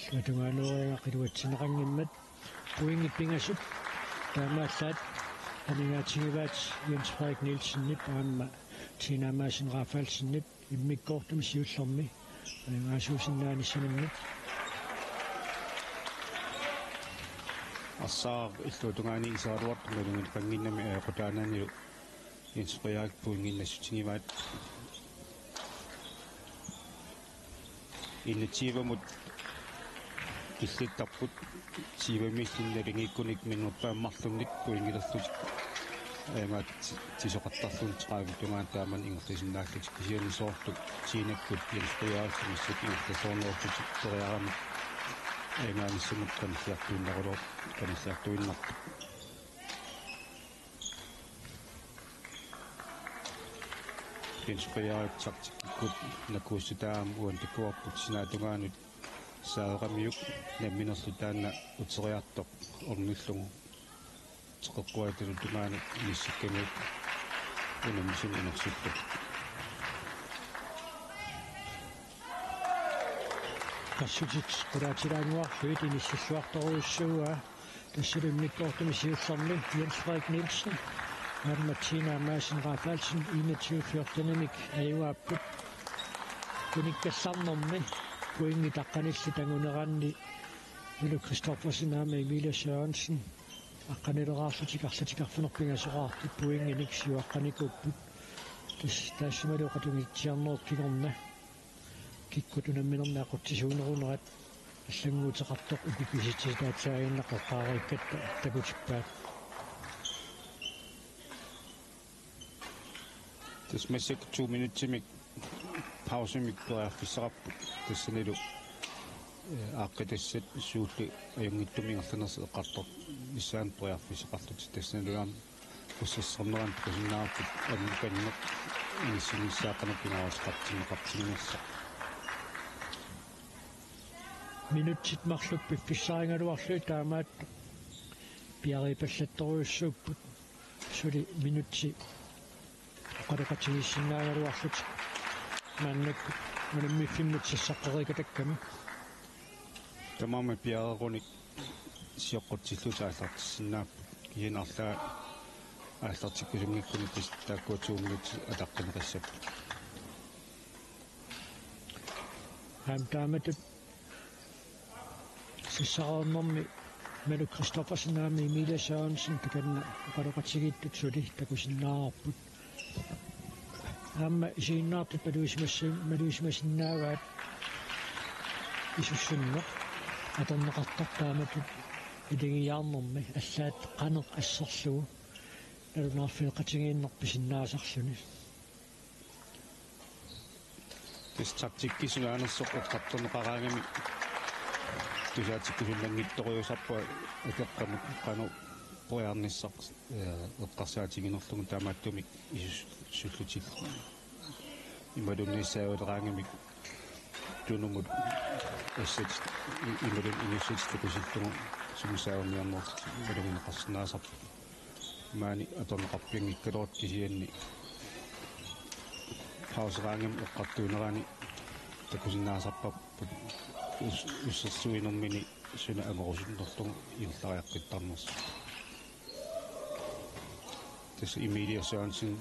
Illuatungaanuariaraq iluatsinneqanngimmat pointit pingasut taamaallaat aningaatigivaat Jens Frederik Nielsenip aamma Tina Madsen Rafaelsenip immikkoortumi siullermi aningaasuusinnaanissaminnik. Arsaaq illuatungaani iseraluartumik ilunngineqannginnami ajoqutaananilu Jens Frederik pointit nassutigivaat. Enogtyvemut killittarput, tyvemiilli naligiikkunik minnerpaamik marlunnik pointilerlutik aamma tisoqartarluni tredive tungaanut taamani ingerlasinnaallutik, kisianni soorlu Tinakkut Jens Frederikimissut ingerlasoornerulluni periarami aamma anissamut qanilliartuinnarulor-, qanilliartuinnarput. Jens Frederik taktikkikkut nakuussutaamik uantakuarput sinaatungaanut saaveqamiuk namminerlu taanna uteriartoq ornillugu teqeqquatalu tungaanut inissikkamik unammisumik inersipput. Qassutit qulaatilaannguarlugit inissilluartorujussuuaa. Tassalu immikkoortumi siullermi Jens Frederik Nielsen aamma Tina Madsen Rafaelsen enogtyve fjortenimik ajugaapput. Unikkallarnermi pointit aqqanillit anguneranni Maluk Christoffersen aamma Emilie Sørensen aqqanileraarlutik arlatik arfineq-pingasoraartut pointinik siuaqqanikuupput. Tas-, taassumalu oqatungitsiarnerup kingorna kikkut unamminermi aqutsisuunerunerat allannguuteqartoq uku pisitsisitaatitaaginnaq eqqaariikkatta takutippaat. Tassa massakkut to minutsimik pausimik periarfissaqarput, tassanilu, eh, aaqqitassat suulli ajunngitsumik ingerlanersut eqqartornissaannut periarfissaqarlutik, tassanilu aamma ussersornerani takusinnaavarput ammukanneq inissinnissaa qanoq pingaaruteqartinneqartiginersoq. Minutsit marluk piffissarigaluarlugit taamaattoq piareerpallattorujussuupput, suli minutsit oqaloqatigiissinnaagaluarlutik maannakkut unammiffimmut sassaqqikkakkatta. Tamarmik piareerunik sioqqutsillutik aallartissinnaapput. Kisianni arlaat aallartikkusunngikkunik tassa taakkua to minutsit ataqqineqassapput. Aamma taamatut sassarnermi Maluk Christoffersen aamma Emilie Sørensen takanna oqaloqatigiittut suli takusinnaavarput. Aamma isiginnaartut malugisimassa-, malugisimasinnaavat isussunneq atorneqartartut taamatut ilagiiaarnermi allaat qanoq asserlugu nalunaarfeeqatigiinneq pisinnaasarluni. Tassa taktikki sunaanersoq eqqartorneqaraangami tusaatikkusunnanngitsorujussuusarpoq akeqqamut qanoq poriarnissaq, eh, eqqarsaatiginerlugu, taamaattumik isussullutillu imaluunniit saavileraangamik tunumut assat i-, imaluunniit inussat takusillugu sumut saavamiarnerlutik malugineqarsinnaasarput. Maani atorneqarpianngikkaluartoq, kisianni pauseraangami eqqartuunerani takusinnaasarparput us-, ussersuinermini suna angorusunnerlugu ingerlariaqqittarnersoq. Tassa Emilie Sørensen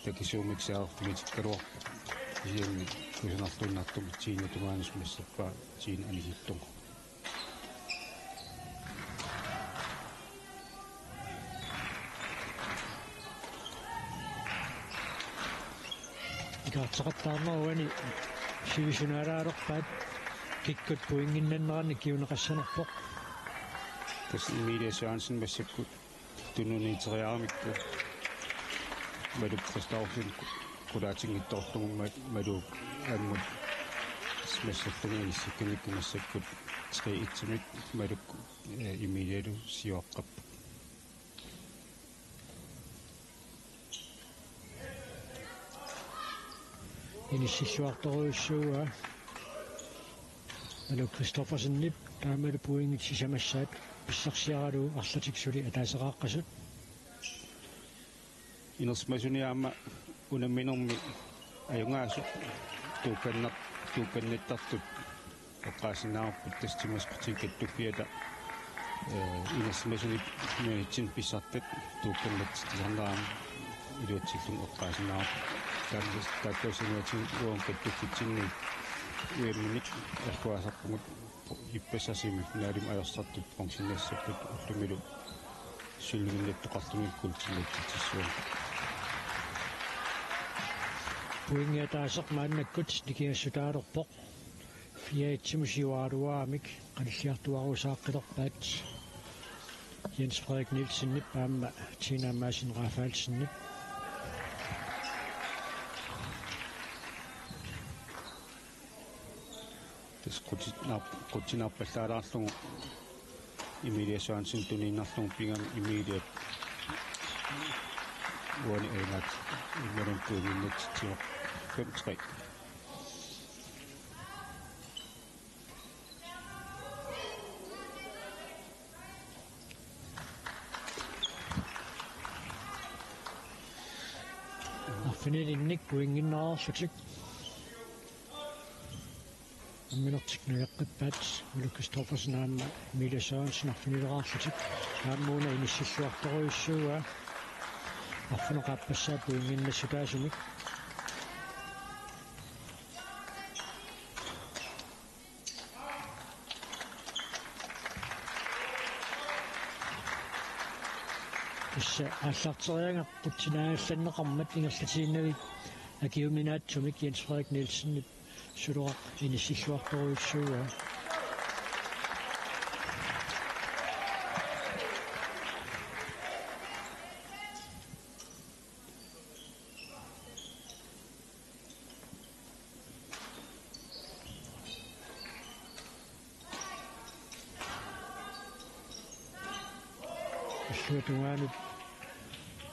takisuumik saarfigitikkaluarpoq, kisianni kusanartuinnartumik Tine tungaanut massakkut Tine anisillugu. Ikaarteqattaarnerup uani sivisunaalaarpaat kikkut pointinnannerannik kinguneqassanerpoq. Tassa Emilie Sørensen massakkut tununiiteriaramikku Maluk Christoffersen qulaatinngitsoorlugu ma-, Maluk ammut massakkut inissikkamikku massakkut tre et-imik Maluk, eh, Emilielu siuaqqapput. Inissilluartorujussuuaa. Malu Christoffersenip taamalu pointit sisamassaat pissarsiaralugu arlatik suli ataaseqaaqqasut. Inersimasuni aamma unamminermi ajugaasoq tuukkannar-, tuukkannittartut oqqaasinnaavarput tassa timersorti kattuffiata, eh, inersimasuni inuiatsinnut pissartat tuukkannatsitsisarnerani iluatsillugu oqqaasinnaavarput. Taanna taakkuussaniatigut uagut kattuffitsinni ujammini erluaasarpugut ippassaq semifinalimi ajorsartut bronzeniassapput ullumilu sølvinniittoqarluni guldinniittussaapput. Pointit ataaseq maannakkut nikingassutaalerpoq. Fire et-imut siuaraluaramik qanilliartuaarusaaqqilerpaat Jens Frederik Nielsenip aamma Tina Madsen Rafaelsenip. Tassa qutsinar-, qutsinaarpallaalaarlugu Emilia Sørensen tuniinnarlugu pigami Emilia uani ajugaat immalun tuuninnatsitsivoq fem tre. Arfinilinnik pointinneqarlutik. Nammineq nageqqippaat Ole Christoffersen aamma Emilia Sørensen arfinileraarlutik. Aamma una inissilluartorujussuuaa. Arfineq-aappassaa pointinnassutaasumik. Tassa aallarteriagaq qutsinaangallanneqarmat ingerlatiinnavik akiuminaatsumik Jens Frederik Nielsenip Suloqaq inissilluartorujussuuaa. Illuatungaanut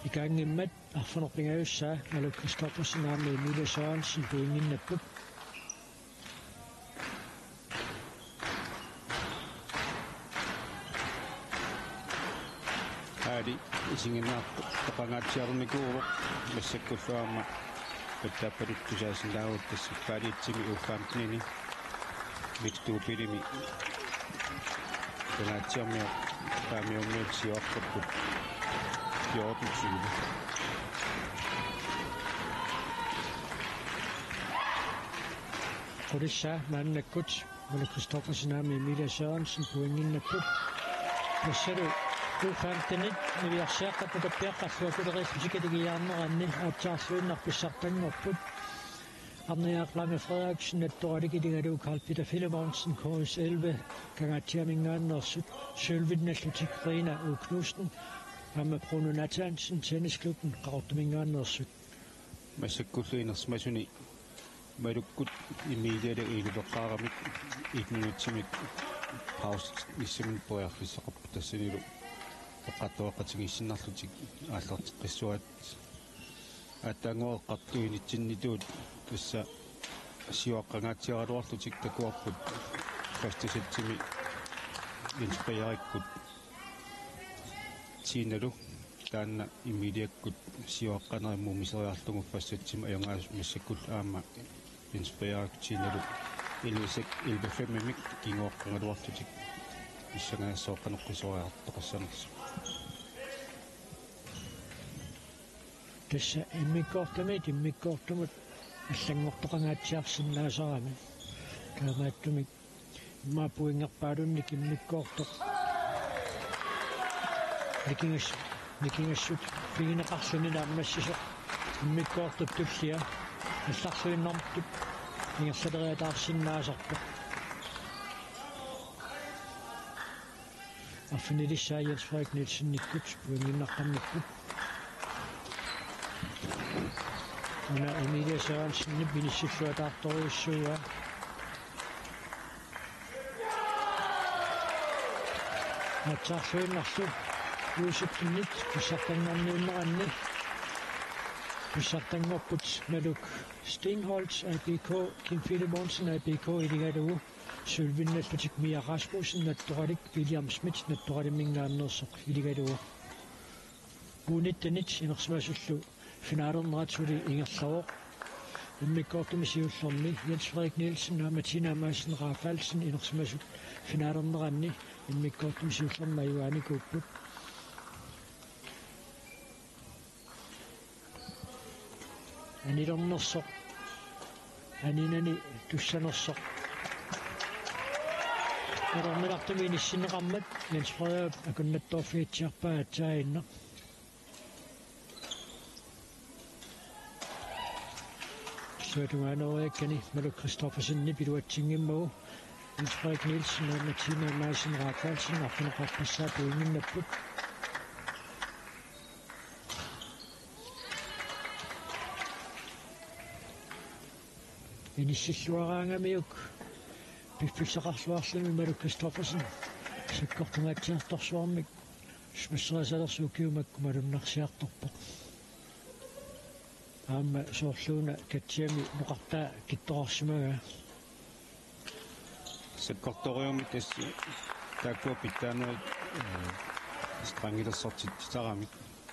ikaanngimmat arfineq-pingajussaa Aluk Christoffersen aamma Emilie Sørensen pointinnapput. Aali isiginnaartoqangaatsiarnikuuvoq massakkullu aamma pattaappaluttut tusaasinnaavugut tassa Paaliitsimi U femtenimi Victor Bilimi Kalaallit Armata Paamiormiut siuartarput fjorten tyve. Qulissaa maannakkut Ole Christoffersen aamma Emilie Sørensen pointinnapput. Tassalu U femtenit niviarsiaqqat nukappiaqqat fjorteneriillutik iligiarneranni aatsaarluinnaq pissartanngorput. Arne Jakob Lange Frederiksen attoralik iligalugu Carl Peter Filemonsen K S elleve, Kangaatsiaminngaanneersut, sølvinnallutik Rina U. Knudsen aamma Bruno Nathansen, Tennisklubben Qaqortuminngaanneersut. Massakkullu inersimasuni Malukkut Emilialu iluleqqaaramik et minutsimik pausinissamut periarfissaqarput tassanilu eqqartoqatigiissinnarlutik aallarteqqissuaat. Aatsaannguaq eqqartuinitsinnituut tassa siuaqqangaatsiaraluarlutik takuarput første sætimi Jens Frederikkut Tinalu taanna Emiliakkut siuaqqanerit muumiseriarlugu første sætimi ajugaasut massakkullu aamma Jens Frederik Tinalu elleve seks, elleve fem-imik kinguaqqagaluarlutik pissanganassaaq qanoq qisuariartoqassanersoq. Tassa immikkoortumit immikkoortumut allanngortoqangaatsiarsinnaasarami. Taamaattumik immaqa pointerpaalunnik immikkoortoq nikingas-, nikingassut pigineqarluni naammassisoq immikkoortup tullia allarluinnartut ingerlaleriataarsinnaasarpoq. Arfinilissaa Jens Frederik Nielsenikkut pointinnaqqammerput. Una Emilie Sørensenip inissilluataartorujussuuaa. Aatsaarluinnarlu U syttenit pissartanngorniunneranni Pissartanngorput Maluk Steenholdt A B K, Kim Filemonsen A B K iligalugu, sølvinnallutik Mia Rasmussen Nattoralik, William Schmidt Nattoraliminngaanneersoq iligalugu. U nittenit inersimasullu finalernerat suli ingerlavoq. Immikkoortumi siullermi Jens Frederik Nielsen aamma Tina Madsen Rafaelsen inersimasut finalerneranni immikkoortumi siullermi ajugaanikuupput. Anilernersoq, aninani tussanersoq. Nalerminartumi inissinneqarmat Jens Frederik akunnattoorfigitsiarpaa aatsaannguaq. Suatungaaneeriakkani Maluk Kristoffersenip iluatsinngimmagu Jens Frederik Nielsen aamma Tina Madsen Rafaelsen arfineq-arpassaa pointinnapput. Inissilluaraangamiuk piffissaqarluarluni Maluk Kristoffersen sakkortungaatsiartorsuarmik smasserisalersoq ukiut makku malunnarsiartorpoq. Aamma soorluuna katsiami noqartaa kittorarsimagaa. Sakkortooriummik tassa taakkua pitsaanerit, eh, strangilersortitsisarami.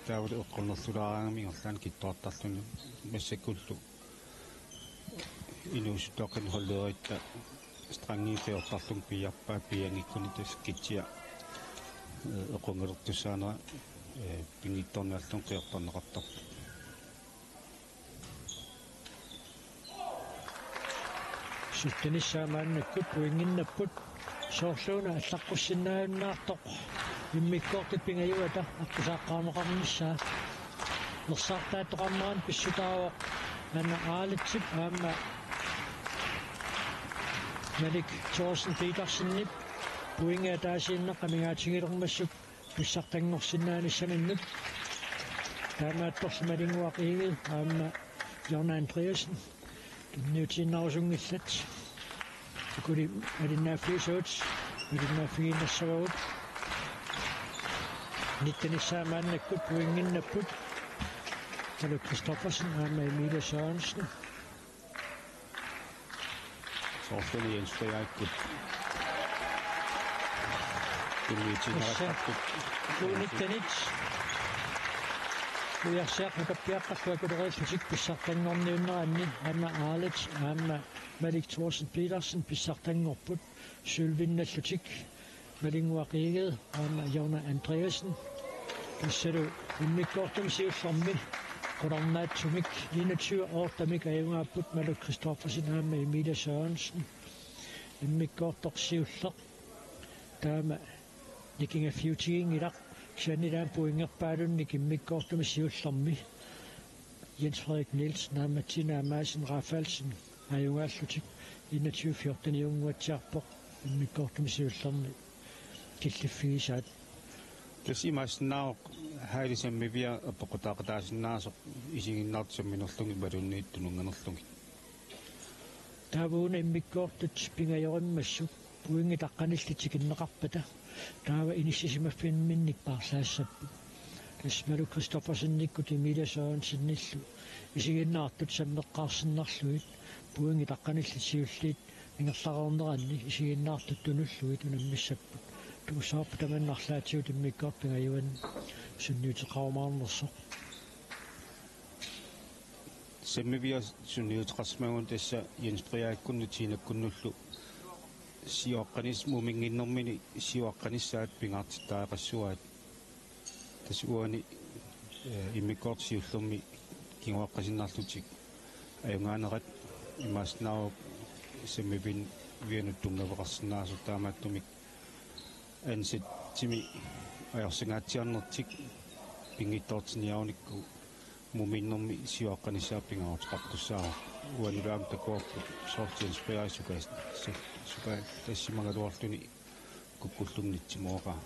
Taavalu eqqornerlulaaraangami ingerlaannaq kittorartarluni massakkullu inuusuttuaqqat holdeeritta strangiit qiortarlugit piiarpaat piianngikkunik tassa kitsia, eh, eqqugalertussaanera, eh, pinngitsoornaallugu qiortarneqartarpoq. Syttenissaa maannakkut pointinnapput, soorluuna allaqqussinnaajunnaartoq immikkoortut pingajugata aqqusaqqaarneqarnissaa. Nersaartaattoqarnerani pissutaavoq Anna Arletsip aamma Malik Thorsen Petersenip pointit ataasiinnaq amigaatigilermassuk pissartanngorsinnaanissaminnut. Taamaattorli Malinnguaq Egede aamma Jonna Andreasen tunniutiinnarusunngillat. Ukuli malinnaaffigisavut, malinnaaffigiinnassavagut. Nittenissaa maannakkut pointinnapput Maluk Kristoffersen aamma Emilie Sørensen. Soorlumi Jens Frederikkut. Tassa tunniutiinnartarput. U nittenit ujarsiaq nukappiaqqat akulerillutik pissartanngorniunneranni Anna Arlets aamma Malik Thorsen Petersen pissartanngorput sølvinnallutik. Malinnguaq Egede aamma Jonna Andreasen. Tassalu immikkoortumi siullermi qularnaatsumik enogtyve ottemik ajugaapput Maluk Kristoffersen aamma Emilie Sørensen. Immikkoortoq siulleq taama nikingaaffiutiginngilaq, kisianni taama pointerpaalunnik immikkoortumi siullermi Jens Frederik Nielsen aamma Tina Madsen Rafaelsen ajugaallutik enogtyve fjorteniunnguatsiarpoq immikkoortumi siullermi killiffigisaat. Tassa imaassinnaavoq Heidi Sammivia apeqqutaaqataasinnaasoq isiginnaartut samminerlugit imaluunniit tununnganerlugit. Taava una immikkoortut pingajorimmassuk pointit aqqanillit tikinneqarpata taava inissisimaffiminnik paarlaassapput. Tassa Maluk Kristoffersenikkut Emilie Sørensenillu isiginnaartut sammeqqaarsinnarlugit pointit aqqanillit siulliit ingerlareerneranni isiginnaartut tunullugit unammissapput. Tuussavarput tamanna arlaatigut immikkoortut pingajuanni sunniuteqarumaarnersoq. Sammivia sunniuteqarsimagunik tassa Jens Frederikkunni Tinakkunnullu sioqqanis-, muminnginnermini sioqqanissaat pingaartittariaqassuaat. Tassa uani, eh, immikkoortut siullermi kinguaqqasinnaarlutik ajugaanerat imaassinnaavoq Sammivianut tunngaveqarsinnaasoq, taamaattumik ansatsimi ajorsingaatsiarnertik pinngitsoortinniarunikku muminnermi sioqqanissaa pingaaruteqartussaavoq. Uanilu aamma takuarput soorlu Jens Frederik suka-, su-, suka-, tassimagaluarluni kukkullugu nitsimooqaa.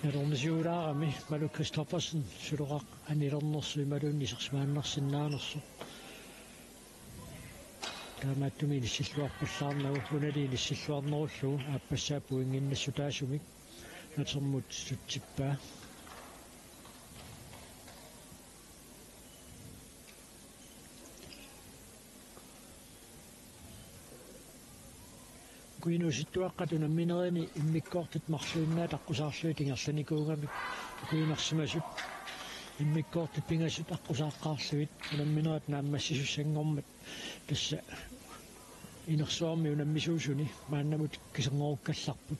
Nalornisuulaarami Maluk Kristoffersen suloqaq anilernersoq imaluunniit isersimaannarsinnaanersoq. Taamaattumik inissilluarpallaarnagu, unali inissilluarnerullugu aappassaa pointinnassutaasumik natermut sutsippaa. Uku inuusuttuaqqat unamminerini immikkoortut marluinnaat aqqusaarlugit ingerlanikuugamik, uku inersimasut immikkoortut pingasut aqqusaaqqaarlugit unamminerit naammassisussanngormat, tassa inersuarmi unammisuusuni maannamut kiserngorukkallarput.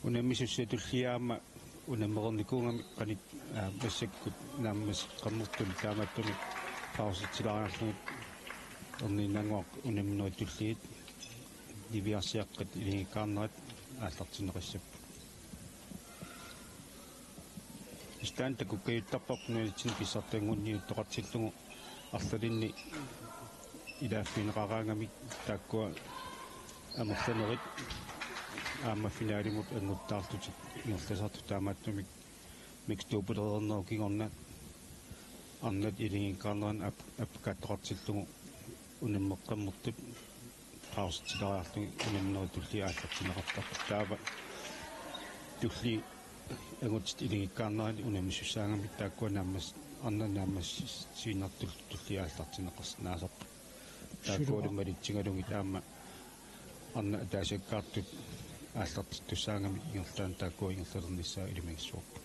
Unammisussat tulliit aamma unammereernikuugamik qanoq, aa, massakkut naammasseqqammertut, taamaattumik pausitsilaariarlugit erniinnannguaq unamminerit tulliit niviarsiaqqat ilinngikkaarnerat aallartinneqassapput. Istaan takukkajuttarparput nunatsinni pissartanngorniuttoqartillugu arlalinni ilaaffigineqaraangamik taakkua amerlanerit aamma finalimut anguttaarlutik ingerlasartut, taamaattumik miktuupulereernerup kingorna arnat ilinngikkaarneranni ap-, appakaattoqartillugu unammeqqammertut pausitsilaariarlugit unamminerit tulliit aallartinneqartarput. Taava tulliit angutit ilinngikkaarnerani unammisussaagami taakkua naammas-, arnat naammassiinnartullu tulliit aallartinneqarsinnaasarput. Taakkualu malitsigalugit aamma arnat ataasiakkaartut aallartittussaagami ingerlaannaq taakkua ingerlalernissaat ilimagissavarput.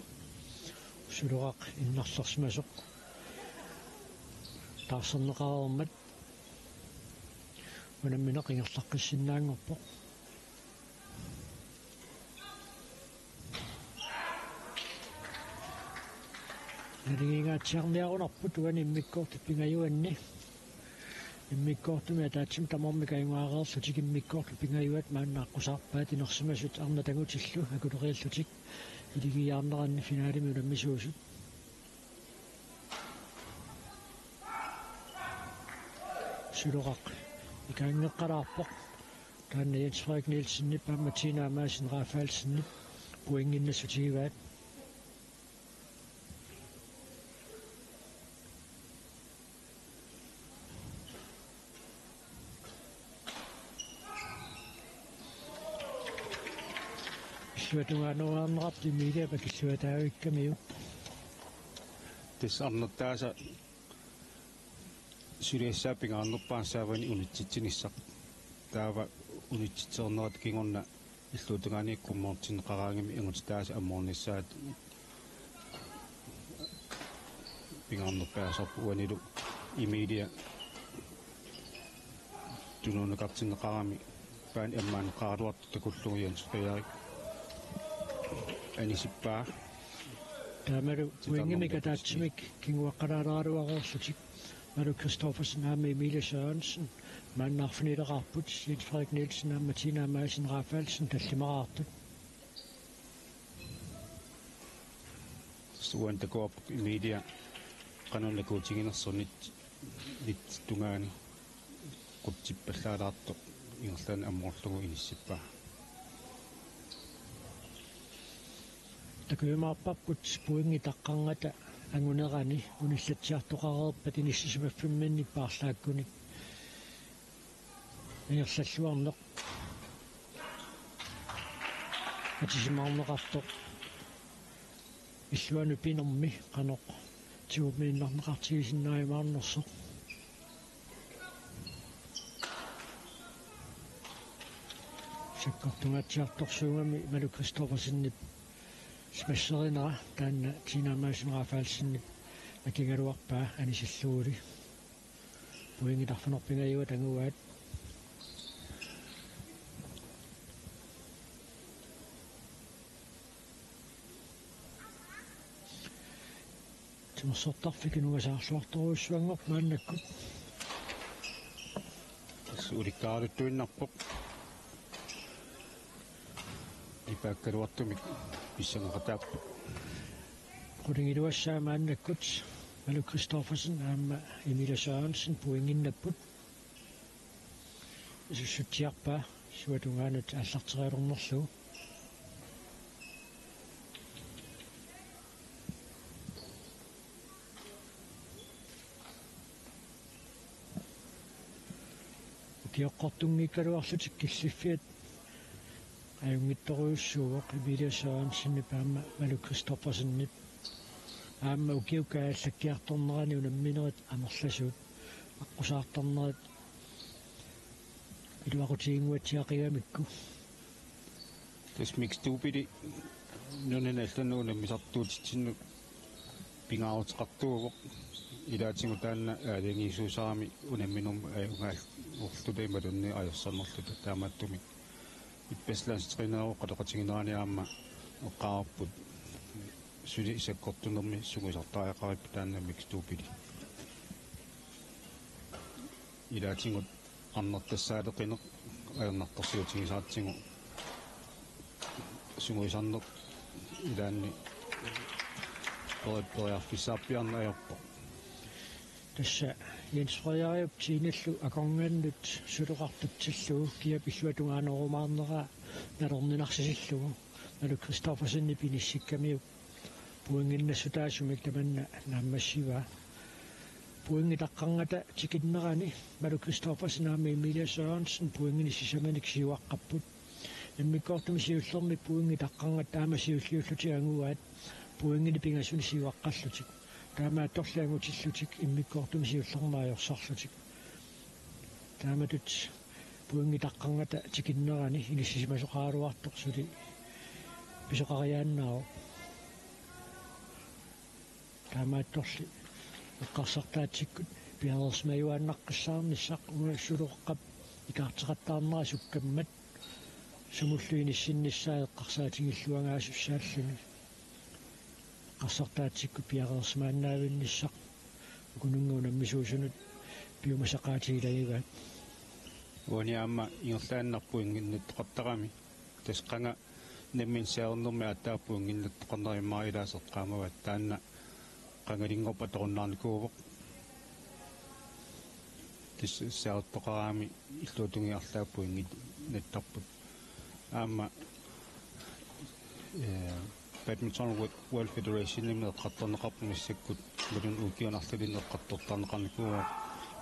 Suloqaq innarlersimasoq taarserneqareermat unammineq ingerlaqqissinnaanngorpoq. Naligiingaatsiarniarunarput uani immikkoortut pingajuanni. Immikkoortumi ataatsimut tamarmik ajugaareerlutik immikkoortut pingajuat maanna aqqusaarpaat inersimasut arnat angutillu akuleriillutik iligiiaarneranni finalemi unammisuusut. Suloqaq ikaanngeqqalaarpoq. Taanna Jens Frederik Nielsenip aamma Tina Madsen Rafaelsenip pointinnassutigivaat. Illuatungaanuarnerartoq Emilia pakilluataavikkamiuk. Tassa arnartaasa suliassaa pingaarnerpaaq saavani unitsitsinissaq. Taava unitsitsereernerata kingorna illuatungaani qummoortinneqaraangami angutitaasa ammoornissaat pingaarnerpaasarpoq, uanilu Emilia tunuunneqartinneqarami paani ammaanneqaraluartoq takullugu Jens Frederik anisippaa. Taamalu pointimik ataatsimik kinguaqqalaaleraluareerlutik Malu Christoffersen aamma Emilie Sørensen maanna arfinileqaarput, Jens Frederik Nielsen aamma Tina Madsen Rafaelsen tallimaraartut. Suan takuarput Emilia qanoq nakuutiginersoq nit-, nittungaani qutsippallaalaartoq ingerlaannaq ammoorlugu inissippaa. Takujumaarparput pointit taqqarnata angunerani unillatsiartoqareerpat inissisimaffimminni paarlaakkunit ingerlalluarneq atisimaarneqartoq illuanut pinermi qanoq tigummiinnarneqartigisinnaajumaarnersoq. Sakkortungaatsiartorsuugami Malu Christoffersenip smasherinera taanna Tina Madsen Rafaelsenip akigaluarpaa anisilluguli. Pointit arfineq-pingajuat anguaat. Timersortarfik kinguasaarluartorujussuanngorpoq maannakkut. Tassa ulikkaaraluttuinnarpoq. Ipaakkaluartumik pissangaqataappoq. Qulingiluassaa maannakkut Malu Christoffersen aamma Emilie Sørensen pointinnapput. Isussutsiarpaa suatungaanut aallarterialernerlugu. Kioqqortunngikkaluarlutik killiffiat ajunngitsorujussuuvoq Emilia Sørensenip aamma Malu Christoffersenip. Aamma ukiukkut allakkiartornerani unamminerit amerlasuut aqqusaartarnerat iluaqutiginnguatsiaqigamikku. Tassa mixed double-i nunani allanut unammisartuutitsinnut pingaaruteqartuuvoq. Ilaatigut taanna aalajangiisuusarami unamminermi ajugaalluta imaluunniit ajorsarnerluta, taamaattumik ippassaq landstrænerit oqaloqatiginerani aamma eqqaarput suli sakkortunermi sungiusartariaqaripput taanna mixed double-i. Ilaatigut arnartassaaleqineq ajornartorsiutigisaratsigu sungiusarneq ilaanni peri-, periarfissaarpiarneq ajorpoq. Tassa Jens Frederiup Tinellu akornannut suloqartutsillugu kiap illuatungaanerumaarneraa nalorninarsisillugu Malu Christoffersenip inissikkamiuk pointinnassutaasumik tamanna naammassivaa. Pointit taqqarnata tikinnerani Malu Christoffersen aamma Emilia Sørensen pointinik sisamanik siuaqqapput. Immikkoortumi siullermi pointit taqqarnata taama siulliullutik anguaat pointinik pingasuni siuaqqallutik. Taamaattorli angutillutik immikkoortumi siullermi ajorsarlutik. Taamatut pointit taqqarnata tikinnerani inissisimasoqaraluartoq suli pisoqariaannaavoq. Taamaattorli eqqarsartaatsikkut piareersimajuaannaqqissaarnissaq, una suloqaqqap ikaarteqattaarnera sukkammat sumullu inissinnissaa eqqarsaatigilluagaasussaalluni. Eqqarsartaatsikkut piareersimaannaavinnissaq ukununnga unammisuusunut piumasaqaatigilagivaat. Uani aamma ingerlaannaq pointinnattoqartarami, tassa qanga nammineq sianermi aatsaat pointinnattoqarneq immaqa ilaasa eqqaamavaat, taanna qangalinngorpat atorunnaarnikuuvoq. Tassa sianertoqaraangamik illuatungaatsiarlaat pointinnattarput. Aamma, eh, Badminton Wo-, World Federationimi eqqartorneqarpoq massakkut, imaluunniit ukiuni arlalinni eqqartortarneqarnikuuvoq.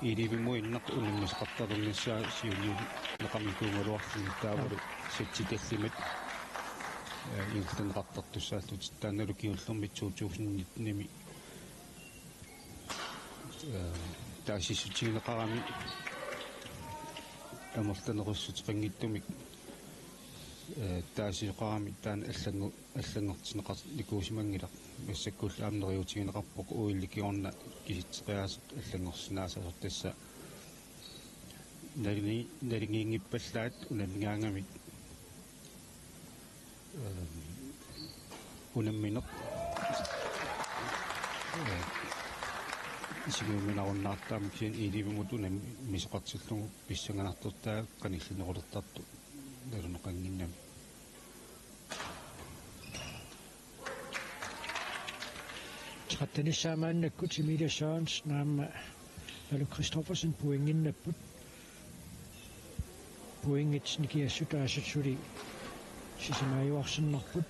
E-livemuinnaq unammisaqartarnissaa siunniunneqarnikuugaluarluni, taavalu sætsit tallimat, eh, ingerlanneqartartussaallutik, taannalu kingullermi to tusind nitten-imi eh, taasissutigineqarami amerlanerussuteqanngitsumik, eh, taasisoqarami taanna allanngu-, allanngortinneqarnikuusimanngilaq. Massakkullu aamma neriuutigineqarpoq O L-i kingorna kisitseqqiaaseq allanngorsinnaasasoq, tassa nali-, naligiinngippallaat unammigaangamik. Ehm, unammineq, eh, isigiuminarunnaartarami kisianni E-livemut unammisoqartillugu pissanganartortaa qanillinerulertartoq naluneqannginnami. Tretten-issaa maannakkut Emilia Sørensen aamma Malu Christoffersen pointinnapput. Pointit nikiassutaasut suli sisamaajuarsinnarput.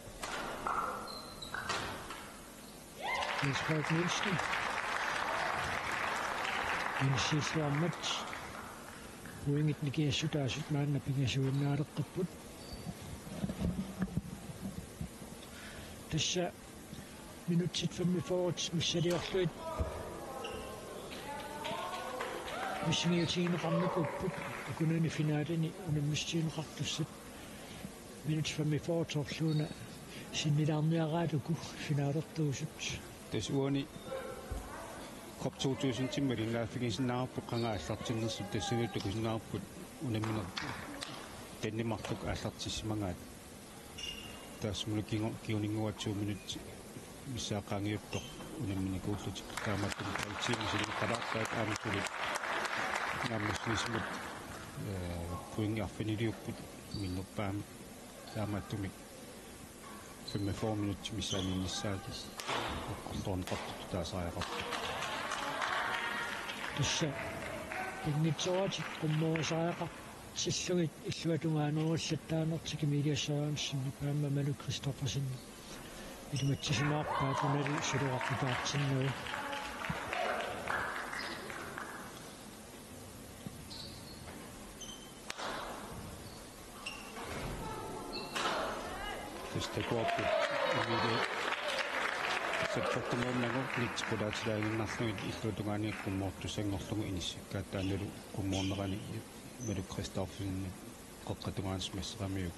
Niels Frederik Nielsen. Insiilluarmat. Pointit nikiassutaasut maanna pingasuinnaaleqqipput. Tassa minutsit femogfyrre missiliorlugit missingiutigineqarnikuupput ukunani finaleni unammissutigineqartussat. Minut femogfyrre torluuna sinnilaarniaraat uku finalertuusut. Tassa uani COP to tusind-imik malinnaaffigisinnaavarput qanga aallartinnersut, tassani takusinnaavarput unammineq Danmarkip aallartissimagaat. Taassumali kingu-, kinguninnguaq to minut missaani qaangiuppoq unamminikuullutik, taamaattumik halv time silinneqalaarpaat aamma suli naammassinissamut, eh, pointit arfiniliupput minnerpaamik, taamaattumik femogfyrre minutsit missaaniinnissaat eqqartorneqartut taasariaqarput. Tassa pinngitsooratik qummorisariaqartillugit illuatungaanerullattaanertik Emilia Sørensenip aamma Malu Christoffersenip ilimatsisimaarpaat, unali suloqaqqutaartinnagu. Tassa takuarput Emilie saqqartumaarnagu nitsi qulaatilaaginnarlugit illuatungaani qummoortussanngorlugu inissikkaat taannalu qummoornerani Malou Christoffersen qeqqata tungaanut massakkut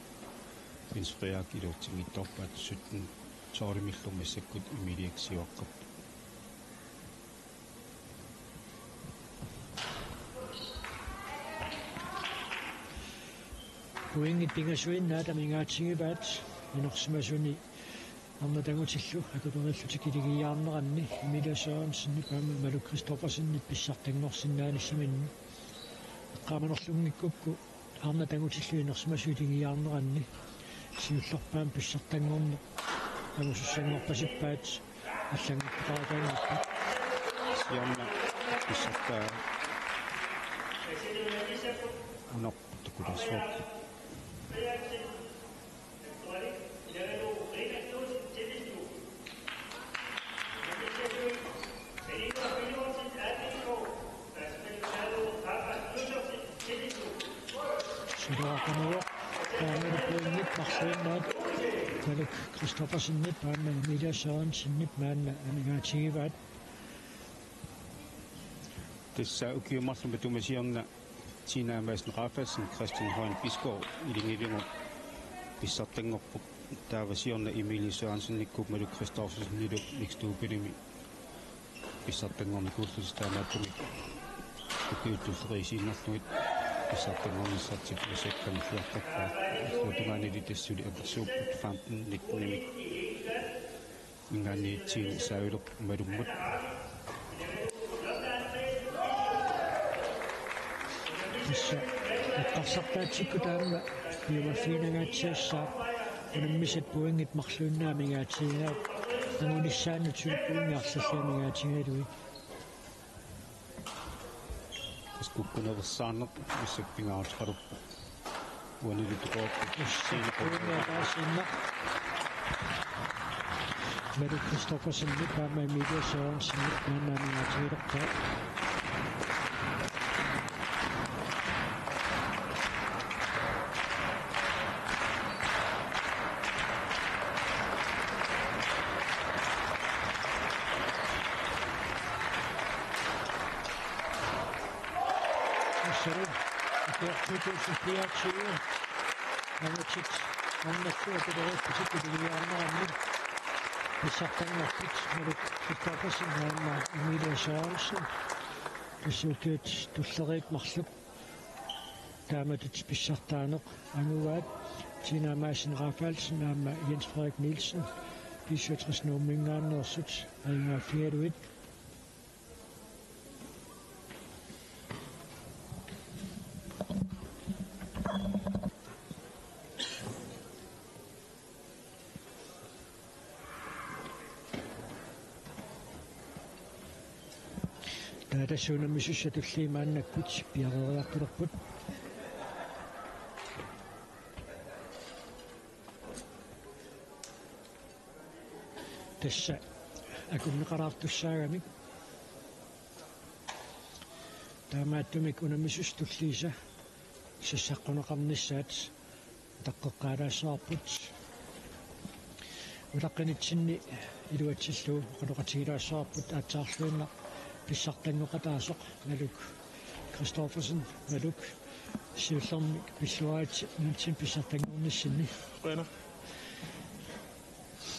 Jens Frederik iluatsinngitsoorpaat sytten tolvimillu massakkut Emiliat siuaqqapput. Pointit pingasuinnaat amigaatigivaat inersimasuni arnat angutillu akulerillutik iligiiaarneranni Emilia Sørensenip aamma Malou Christoffersenip pissartanngorsinnaanissaminni. Eqqaamanerlunngikkukku arnat angutillu inersimasut iligiiaarneranni siullerpaamik pissartanngorneq angusussanngorpasippaat allannguteqarataanngorpat. Siorna pissartaa unoq tukulaassuaq. Suleqanuoq taanna pointit marluinnaat Malou Christoffersenip aamma Emilia Sørensenip maanna amigaatigivaat. Tassa ukiut marluk matuma siorna Tina Madsen Rafaelsen, Christian Højen Bisgaard ilingilugu pissartanngorput. Taava siorna Emilie Sørensenip Malou Christoffersenip mixed doublemik pissartanngornikuullutik taamaattumik ukiut tulleriiaasiinnarlugit pissartanngornissartik massakkut kammalliartorpaat. Illuatungaanili tassa suli atorsuupput femten nittenimik. Ingaanniit Tina Savilup Malummut. Tassa eqqarsartaatsikkut taanna piumaffiginangaatsiassaaq unammisat pointit marluinnaat amigaatigigaat angunissaannut suli pointit arlallit amigaatigalugit. Tassa kukkunerissaarneq massakkut pingaaruteqalerpoq. Uanilu takuarput Siina Qulluaraq. Siina Qulluaraq. Malou Christoffersenip aamma Emilie Sørensenip maanna amigaatigilerpaat. Assalu ukiorput to tusind fireogtyve. Angutit annertuut akulerissatik iligiiaarneranni pissartanngorput Malou Christoffersen aamma Emilie Sørensen. Tassa ukiut tulleriit marluk taamatut pissartaaneq angugaat Tina Madsen Rafaelsen aamma Jens Frederik Nielsen B syvogtres Nuumminngaanneersut ajugaaffigalugit. Taava tassa unammisussat tulliit maannakkut piareeriartulerput. Tassa akunneqalaartussaagamik. Taamaattumik unammisussat tulliisa sassaqquneqarnissaat utaqqeqqaalaassavarput. Utaqqinitsinni iluatsillugu oqaloqatigilaassavarput aatsaarluinnaq pissartanngoqataasoq Malou Christoffersen, Malou, siullermik pilluaritsi nunatsinni pissartanngornissinni. Qujanaq.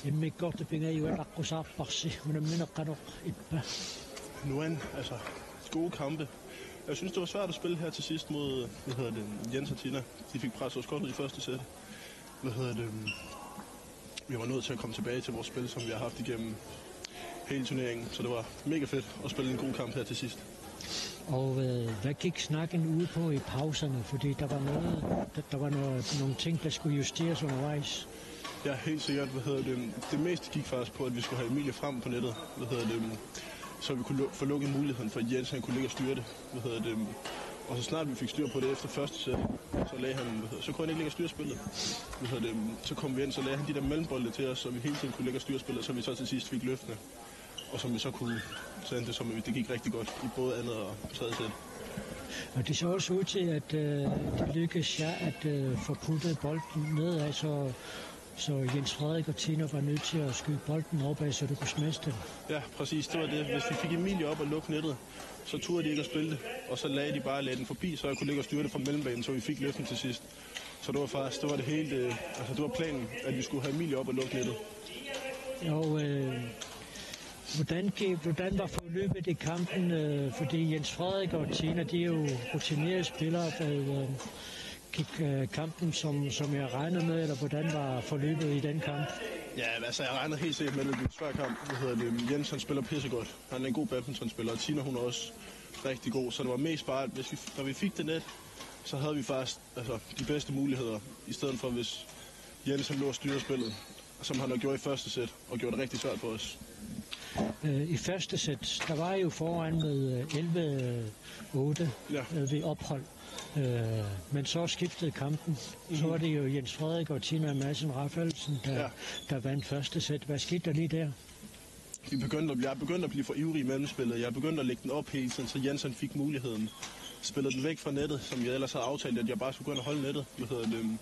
Immikkoortut pingajuat aqqusaarparsi, unammineq qanoq ippa? Nuan, altså, gode kampe. Jeg synes, det var svært at spille her til sidst mod, hvad hedder det, Jens og Tina. De fik presset os godt ud i første sæt. Hvad hedder det, vi var nødt til at komme tilbage til vores spil, som vi har haft igennem hele turneringen. Så det var mega fedt at spille en god kamp her til sidst. Og øh, hvad gik snakken ud på i pauserne? Fordi der var, noget, der, der var noget, nogle ting, der skulle justeres undervejs. Ja, helt sikkert. Hvad hedder det, det meste gik faktisk på, at vi skulle have Emilie frem på nettet. Hvad hedder det, så vi kunne lu- få lukket muligheden for, at Jens han kunne ligge og styre det. Hvad hedder det, og så snart vi fik styr på det efter første sæt, så lagde han, hvad hedder, så kunne han ikke længere styre spillet. Hvad hedder det, så kom vi ind, så lagde han de der mellembolde til os, så vi hele tiden kunne ligge og styre spillet, så vi så til sidst fik løftene. Og som vi så kunne, så endte det som, at det gik rigtig godt i både andet og tredje sæt. Og det så også ud til, at øh, det lykkedes jer at øh, få puttet bolden ned, altså Så Jens Frederik og Tina var nødt til at skyde bolden op af, så du kunne smash den. Ja, præcis. Det var det. Hvis vi fik Emilie op og lukke nettet, så turde de ikke at spille det. Og så lagde de bare lagde den forbi, så jeg kunne ligge og styre det fra mellembanen, så vi fik løften til sidst. Så det var faktisk, det var det hele, det, altså det var planen, at vi skulle have Emilie op og lukke nettet. Og øh, hvordan, gik, hvordan var forløbet i kampen? Øh, fordi Jens Frederik og Tina, de er jo rutinerede spillere. Øh, gik øh, kampen, som, som jeg regnede med, eller hvordan var forløbet i den kamp? Ja, altså jeg regnede helt sikkert med, at det blev en svær kamp. Hvad hedder det? Jens, han spiller pissegodt. Han er en god badmintonspiller, og Tina, hun er også rigtig god. Så det var mest bare, at hvis vi, når vi fik det net, så havde vi faktisk altså, de bedste muligheder, i stedet for hvis Jens han lå og styrede spillet, som han har gjort i første sæt, og gjort det rigtig svært for os. Øh, I første sæt, der var I jo foran med øh, elleve otte Ja. øh, ved ophold. Øh, men så skiftede kampen. Så var det jo Jens Frederik og Tina Madsen Rafaelsen, der, Ja. der vandt første sæt. Hvad skete der lige der? Vi begyndte, jeg begyndte at blive for ivrig i mellemspillet. Jeg begyndte at lægge den op hele tiden, så Jensen fik muligheden. Spillede den væk fra nettet, som jeg ellers havde aftalt, at jeg bare skulle gå ind og holde nettet. Hvad hedder det?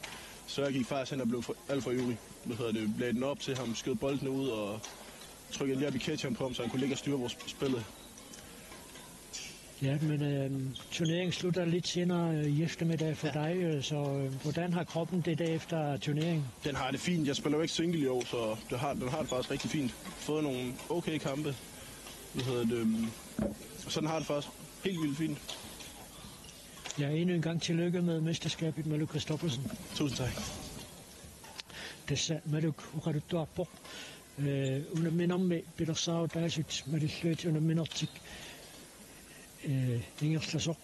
Så jeg gik faktisk hen og blev for, alt for ivrig. Hvad hedder det? Lagde den op til ham, skød boldene ud og trykkede lige op i catcheren på ham, så han kunne ligge og styre vores spillet. Ja, men øh, turneringen slutter lidt senere øh, i eftermiddag for ja. dig, øh, så øh, hvordan har kroppen det der efter turneringen? Den har det fint. Jeg spiller jo ikke single i år, så det har, den har det faktisk rigtig fint. Fået nogle okay kampe. Hvad hedder det? øhm, Så den har det faktisk helt vildt fint. Ja, endnu en gang tillykke med mesterskabet, Maluk Christoffersen. Tusind tak. Tassa Maluk oqaluttuarpoq. Øh, unamminermi pilersaarutaasut malillugit unamminertik øh, ingerlasoq.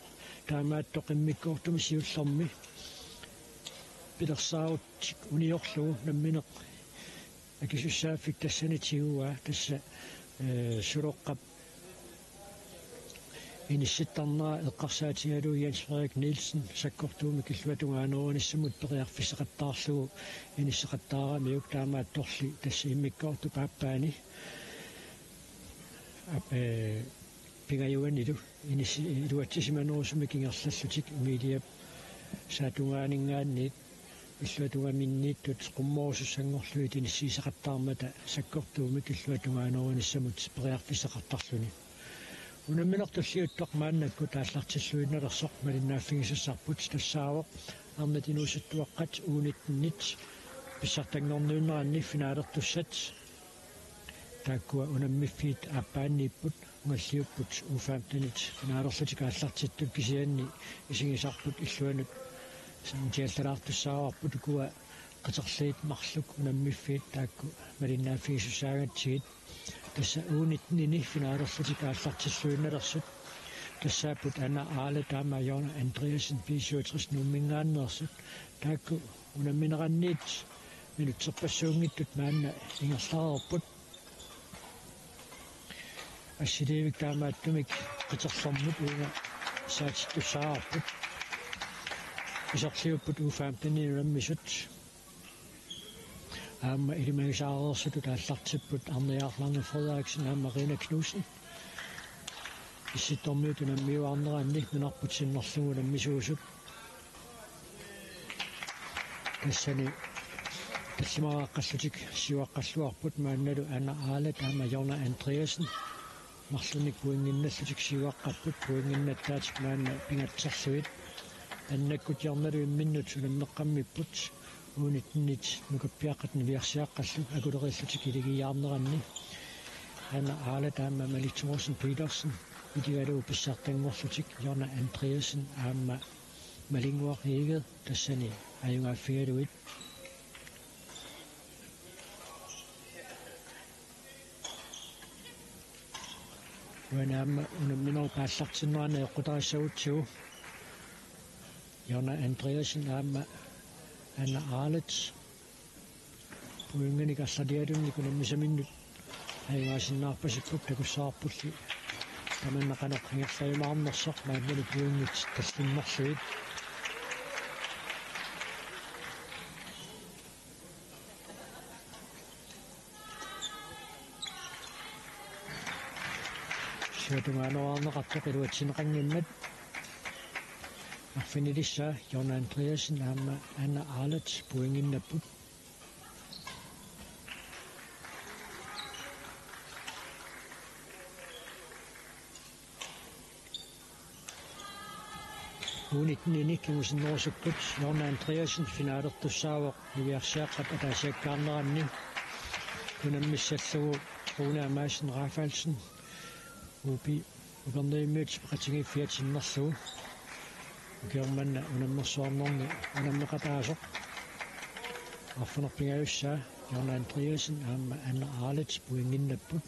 Taamaattoq immikkoortumi siullermi pilersaarutik uniorlugu nammineq akisussaaffik tassani tiguaa. Tassa øh, Suloqqap inissittarnera eqqarsaatigalugu Jens Frederik Nielsen sakkortuumik illuatungaanerunissamut periarfissaqattaarlugu inisseqattaaramiuk. Taamaattorli tassa immikkoortup aappaani aap, øh, pingajuanilu inis- iluatsisimanerusumik ingerlallutik Emiliap saatungaaninngaanniit illuatungaminniittut qummorusussanngorlugit inissiisaqattaarmata sakkortuumik illuatungaanerunissamut periarfissaqartarluni. Unammineq tulliuttoq maannakkut aallartilluinnalersoq malinnaaffigisassarput tassaavoq arnat inuusuttuaqqat U nitten-it pissartanngorniunneranni finalertussat. Taakkua unammiffiit aappaanniipput ungalliupput U femten-it finalerlutik aallartittut kisianni isigisarput illuanut sanngutiallalaartussaavarput ukua qiterliit marluk unammiffiit taakku malinnaaffigisussaagatsigit. Tassa U nitten-ini finalerlutik aallartilluinnalersut tassaapput Anna Aale taama Jonna Andreasen B syvogtres Nuumminngaanneersut. Taakku unammineranniit minutserpassuunngitsut maanna ingerlareerput. Assiliivik taamaattumik qiterlermut uunga saatittussaavarput. Iserliupput U femten-ini unammisut. Aamma ilimagisaareersutut aallartipput Arne Jarl Lange Frederiksen aamma Rina Knudsen. Issittormiut unammiuaarneranni nunarput sinnerlugu unammisuusut. Tassani tallimariaqqallutik siuaqqalluarput maannalu Anna Aale taama Jonna Andreasen. Marlunnik pointinnallutik siuaqqapput pointinnattaatik maanna pingatserlugit. Annakkut Jornalu imminnut unammeqqammipput U nitten-it nukappiaqqat niviarsiaqqallu akuleriillutik iligiiaarneranni. Anna Aale taama Malik Thorsen Petersen iligalugu pissartanngorlutik Jonna Andreasen aamma Malinnguaq Egede tassani ajugaaffigalugit. Uani aamma unamminerup aallartinnerani eqqutarissagutsigu Jonna Andreasen aamma Anna Aale pointinik arlalialunnik unammisaminnut ajugaasinnaarpasipput takussavarpulli tamanna qanoq ingerlajumaarnersoq maannalu pointit tallinnerlugit. Siuatungaanoraarneqartoq iluatsinneqanngimmat arfinilissaa Jonna Andreasen aamma Anna Aale pointinnapput. U nitten-ini kingusinnerusukkut Jonna Andreasen finalertussaavoq niviarsiaqqat ataasiakkaarneranni unammissallugu Runa Madsen Rafaelsen U B Upernavimmiut peqatigiiffiat sinnerlugu. Ukioq manna unammersuarnermi unammeqataasoq arfineq-pingajussaa Jonna Andreasen aamma Anna Arlitz pointinnapput.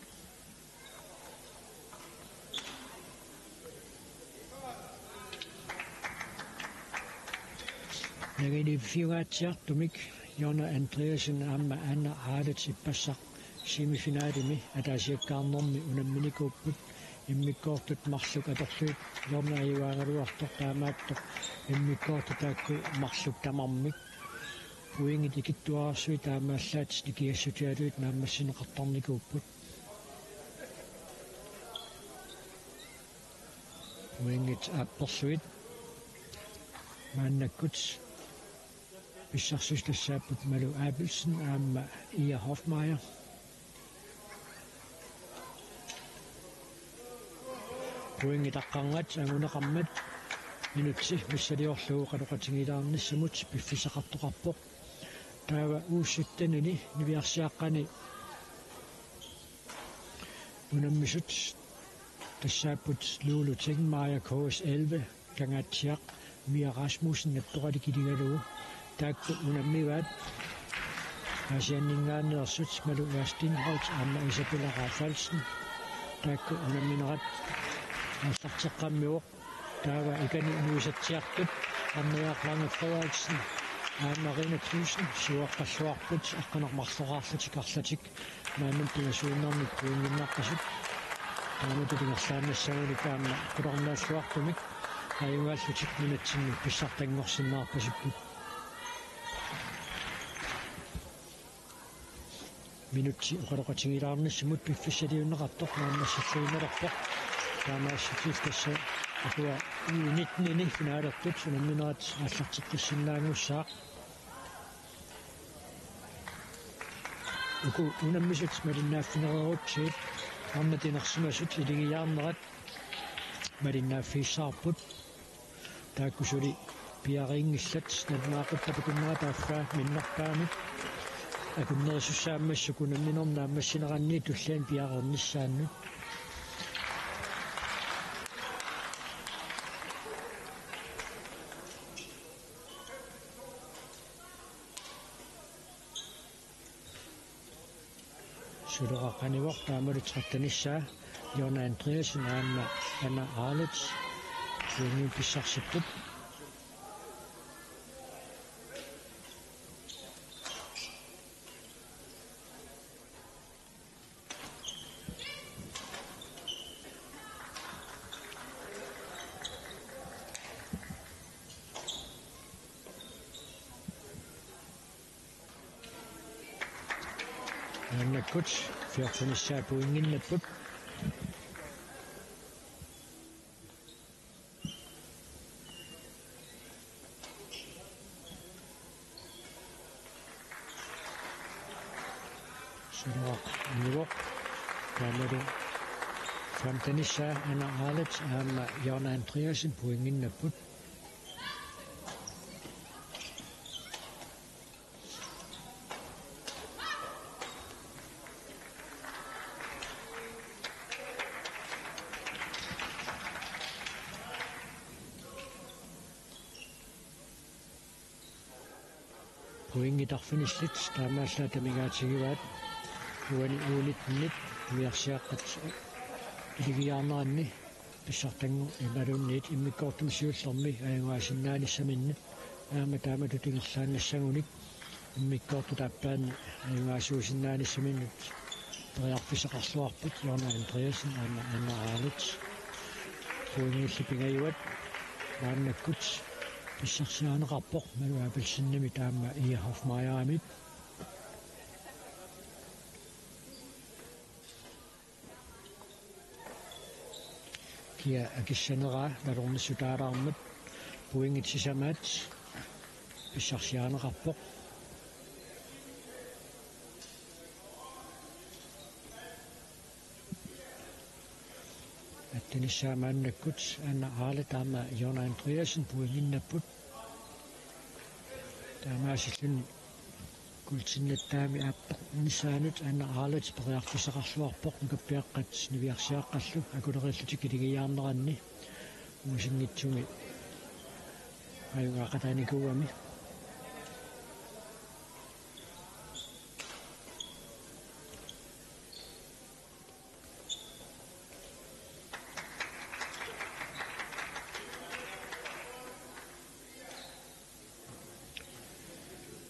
Nangiliffiungaatsiartumik Jonna Andreasen aamma Anna Arlitz ippassaq semifinalimi ataasiakkaarnermi unamminikuupput. Immikkoortut marluk atorlugit Jonna ajugaagaluartoq, taamaattoq immikkoortut taakku marluk tamarmik pointit ikittuararsuit taamaallaat nikiassutigalugit naammassineqartarnikuupput. Pointit aapperlugit maannakkut pissarsitassapput Malu Abelsen aamma Ia Hoffmeier. Pointit aqqarngat anguneqarmat minutsi missiliorlugu oqaloqatigiilaarnissamut piffissaqartoqarpoq. Taava U sytten-ini niviarsiaqqani unammisut tassaapput Lulu Tengmeier, K S elleve, Kangaatsiaq, Mia Rasmussen nattoralik iligalugu. Taakku unammivaat Aasianninngaanneersut Malu Steenholdt aamma Isabella Rafaelsen. Taakku unamminerat aallarteqqammivoq. Taava ikani nuisatsiartut Arneriaq Lange Frederiksen aamma Rina Knudsen siuaqqalluarput aqqaneq-marloraarlutik arlatik maannakkut pingasuinnarmik pointinnaqqasut. Taamatut ingerlaannassagunik aamma qularnaalluartumik ajugaallutik nunatsinni pissartanngorsinnaarpasipput. Minutsi oqaloqatigiilaarnissamut piffissaliunneqartoq naammassilluinnalerpoq. Taamaasilluni tassa ukua U nitten-ini finalertut unamminerat aallarteqqissinnaanngussaaq. Uku unammisut malinnaaffigereerutsigit arnat inersimasut iligiiaarnerat malinnaaffigissavarput. Taakku suli piareerinngillat, nalunaaqutaq takunnera taaffa minnerpaamik akunnerusussaammassuk unammineq naammassineranni tulliani piareernissaannut. Suleqaqanivoq taamalu trettenissaa Jonna Andreasen aamma Anna Arlitz. Uungiu pissarsipput. Maannakkut fjortenissaa pointinnapput. Suleqaq anivoq. Taamalu femtenissaa Anna Arlitz aamma Jonna Andreasen pointinnapput. Pointit arfinillit taamaallaat amigaatigivaat uani U nitten-it niviarsiaqqat iligiiaarneranni pissartanngorneranni imaluunniit immikkoortumi siullermi ajugaasinnaanissaminnik aamma taamatut ingerlaannassagunik immikkoortut aappaanni ajugaasuusinnaanissaminnut periarfissaqarluarput Jonna Andreasen aamma Anna Arlitz. Pointilli pingajuat maannakkut pissarsiarineqarpoq Malu Abelsenimit aamma Ia Hoffmeierimit. Kia akissaneraa nalornissutaalaarmat pointit sisamaat pissarsiarineqarpoq. Attunissaa maannakkut Anna Arlet aamma Jonna Andreasen pointinnapput. Taamaasilluni kuultinnattaami aapparnissaanut Anna Arlet periarfissaqarluarpoq nukappiaqqat niviarsiaqqallu akuleriillutik iligiiaarneranni uasinngitsumi ajugaaqataanikuugami.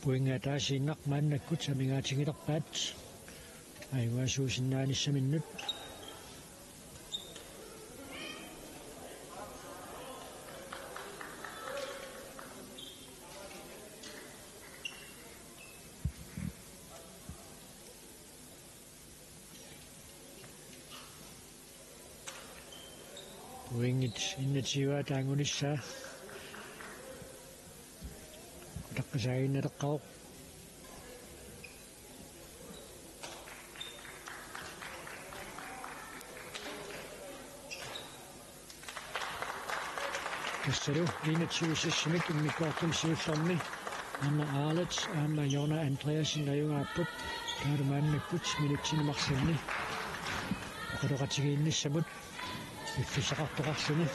Pointit ataasiinnaq maannakkut amigaatigilerpaat ajugaasuusinnaanissaminnut. Pointit enogtyve taangunissaa. Utaqqisaaginnaleqqaaq. Tassalu enogtyve seksimiit immikkoortumi siullermi Anna Arlet aamma Jonna Andreasen ajugaapput. Taavalu maannakkut minutsini marlunni oqaloqatigiinnissamut piffissaqartoqarluni.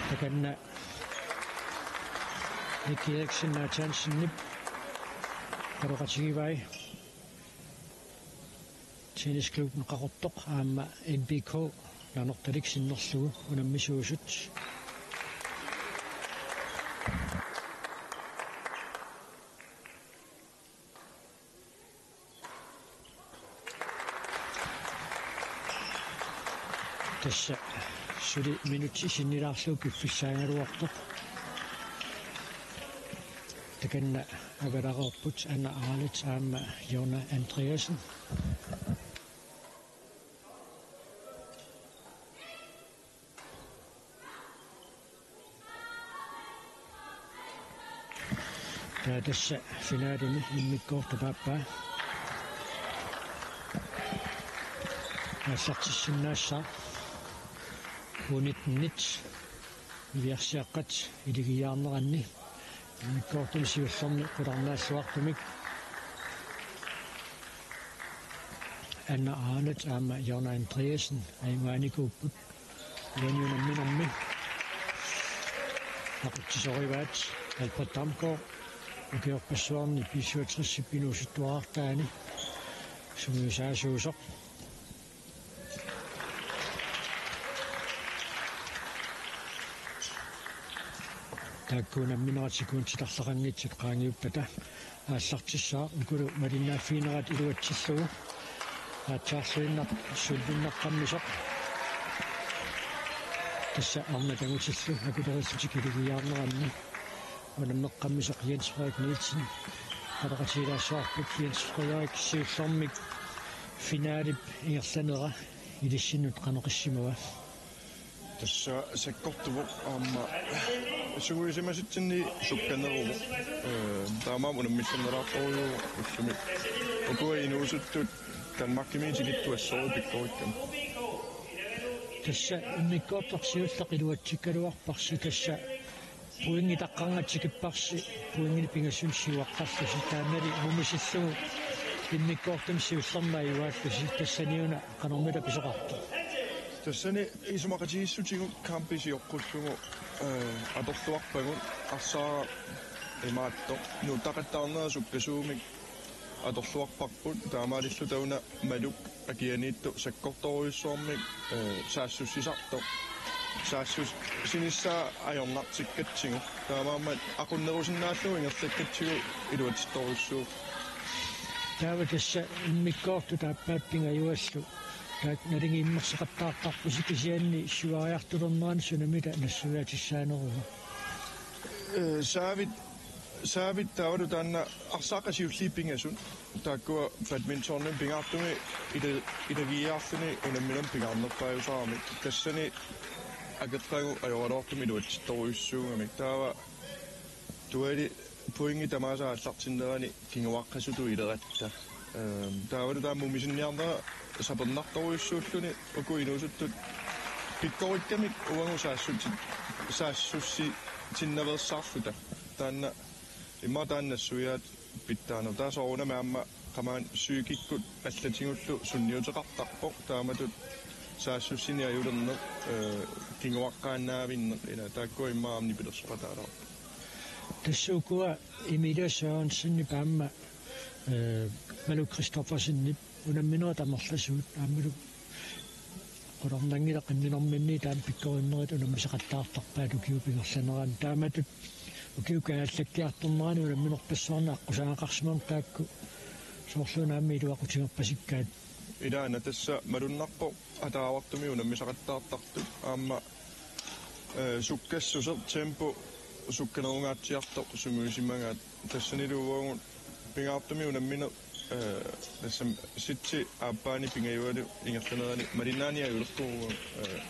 Takanna Nick Eriksen Nathansenip oqaloqatigivai. Tennisklubben Qaqortoq aamma N B K Nanortalik sinnerlugu unammisuusut. Tassa suli minutsi sinnilaarlugu piffissaagaluartoq. Takanna avalereerput Anna Arlet aamma Jonna Andreasen. Taava tassa finalimi immikkoortup aappaa aallartissinnaassaaq. U nitten-it niviarsiaqqat iligiiaarneranni immikkoortumi siullermi qularnaalluartumik Anna Arlet aamma Jonna Andreasen ajugaanikuupput. Uani unamminermi aqutsisorivaat Albert Damgaard ukiorpassuarni B syvogtres-ip inuusuttuarartaani sungiusaasuusoq. Taakku unamminerat sekuntsit arlaqanngitsut qaangiuppata aallartissaaq ukulu malinnaaffiginerat iluatsillugu. Aatsaarluinnaq sullinneqqammisoq. Tassa arnat angutillu akulerillutik iligiiaarneranni unammeqqammisoq Jens Frederik Nielsen. Oqaloqatigilaassavarput Jens Frederik siullermik finalip ingerlanera ilissinnut qanoqissimava? Tassa sakkortuvoq aamma sungiusimasatsinni sukkaneruvoq. Ee, taamaammat unammilluinnartorujuuvoq ullumi. Ukua inuusuttut Danmarkimiit tikittuassoorujuupput pikkorikkami. Tassa immikkoortoq siulleq iluatsikkaluarparsi tassa pointit taqqarngat tikipparsi pointinik pingasunut siuaqqallusi taamali mumisillugu immikkoortumi siullermi ajugaallusi tassaniuna qanormita pisoqartoq? Tassani isumaqatigiissutigut kampi sioqqullugu, ee, atorluarpagut arsaaraq imaattoq nuuttaqattaarnera sukkasuumik atorluarparput taamaalilluta una Maluk akianiittoq sakkortoorujussuarmik, ee, saassussisartoq. Saassussinissaa ajornartikkatsigu. Taamaammat aqunnerusinnaallugu ingerlakkatsigu iluatsittorujussuuvoq. Taava tassa immikkoortut aappaat pingajuallu taakku nalingi immersoqattaartarpusi kisianni siuariartulernerani sunamita nassuiaatissaaneruva? Ee, saavit, saavit taavalu taanna arsaaqqa siulliit pingasut. Taakkua badmintonimi pingaartumik ila-, ilagiiaarluni unamminermi pingaarnerpaajusaramik. Tassani akeqqagu ajoraluartumik iluatsittorujussuugamik. Taava Uali pointit tamaasa aallartinnerani kinguaqqasutut ileratta. Ehm, taavalu taama umisinniarnera sapernartorujussuulluni uku inuusuttut pikkorikkamik uagut saassutit-, saassussitinnaveersaarluta. Taanna immaqa taanna nassuiaat pitsaaneq. Taava soorunami aamma qamaani psykikkut allatigullu sunniuteqartarpoq, taamatut saassussineq ajulerneq, eh, kinguaqqaannaavinneq, ila taakkua immaqa aamma nipilersoqataalaarput. Tassa ukua Emilia Sørensenip aamma, eh, Malu Christoffersenip unamminerit amerlasuut aammalu qularnanngilaq imminorminni taama pikkorinnerit unammisaqattaartarpaat ukiup ingerlanerani. Taamatut ukiup kaajallakkiartornerani unamminerpassuarnik aqqusagaqarsimaneq taakku soorluuna aamma iluaqutigerpasikkaat. Ilaana tassa malunnarpoq ataavartumik unammisaqattaartartut aamma, eh, sukkassuseq tempo sukkanerungaatsiartoq sungiusimagaat. Tassanilu uagut pingaartumik unammineq, eh, tassami sitsi aappaani pingajualu ingerlanerani malinnaaniajulerpugut, eh,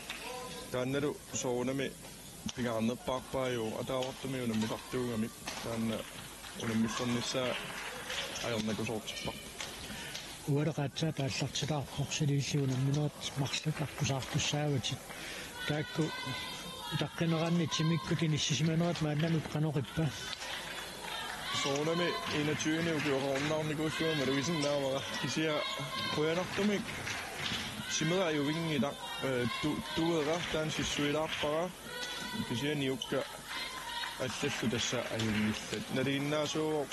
taannalu soorunami pingaarnerpaarpaajuvoq ataavartumik unammisartuugamik taanna unammillernissaa ajornakusoortipparput. Ualeqaatsaat aallartilaarpoq, suli illit unamminerit marluk aqqusaartussaavatit. Taakku utaqqineranni timikkut inissisimanerat maannamut qanoq ippa? Soorunami enogtyve ukioqarunnaarnikuullunga malugisinnaavara, kisianni qujanartumik timera ajuvinngilaq, eh, tu-, tuera taanna sissuilaarpara, kisianni uku allallu tassa ajunngillat. Nalinginnaasuuvoq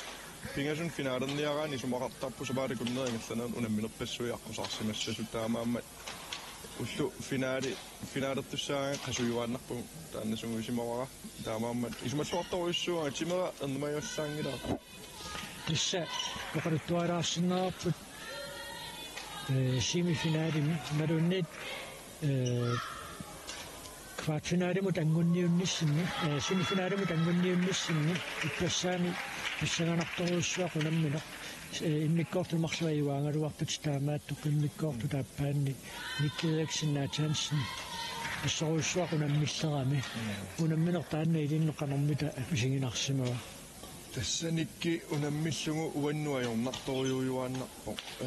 pingasunut finalerniaraanni isumaqartarpoq sapaatip-akunneri ingerlanerani unamminerpassuit aqqusaarsimassasut, taamaammat ulloq finale, finalertussaagaangat qasujuaannarpugut, taanna sungiusimavara. Taamaammat isumalluartorujussuuara, timera ernumajuallaanngilara. Tassa oqaluttualaarsinnaarput, eh, semifinalimi imaluunniit, eh, kvartfinalimut anguniunnissinni, eh, semifinalimut anguniunnissinni ippassaani pissanganartorujussuaq unammineq, eh, immikkoortut marluk ajugaagaluarpatit, taamaattoq immikkoortut aappaanni Nick Eriksen Nathansen assorujussuaq unammillerami. Unammineq taanna ilinnut qanormita misiginarsimava? Tassa Nikki unammillugu uannut ajornartorujuujuaannarpoq. Eh,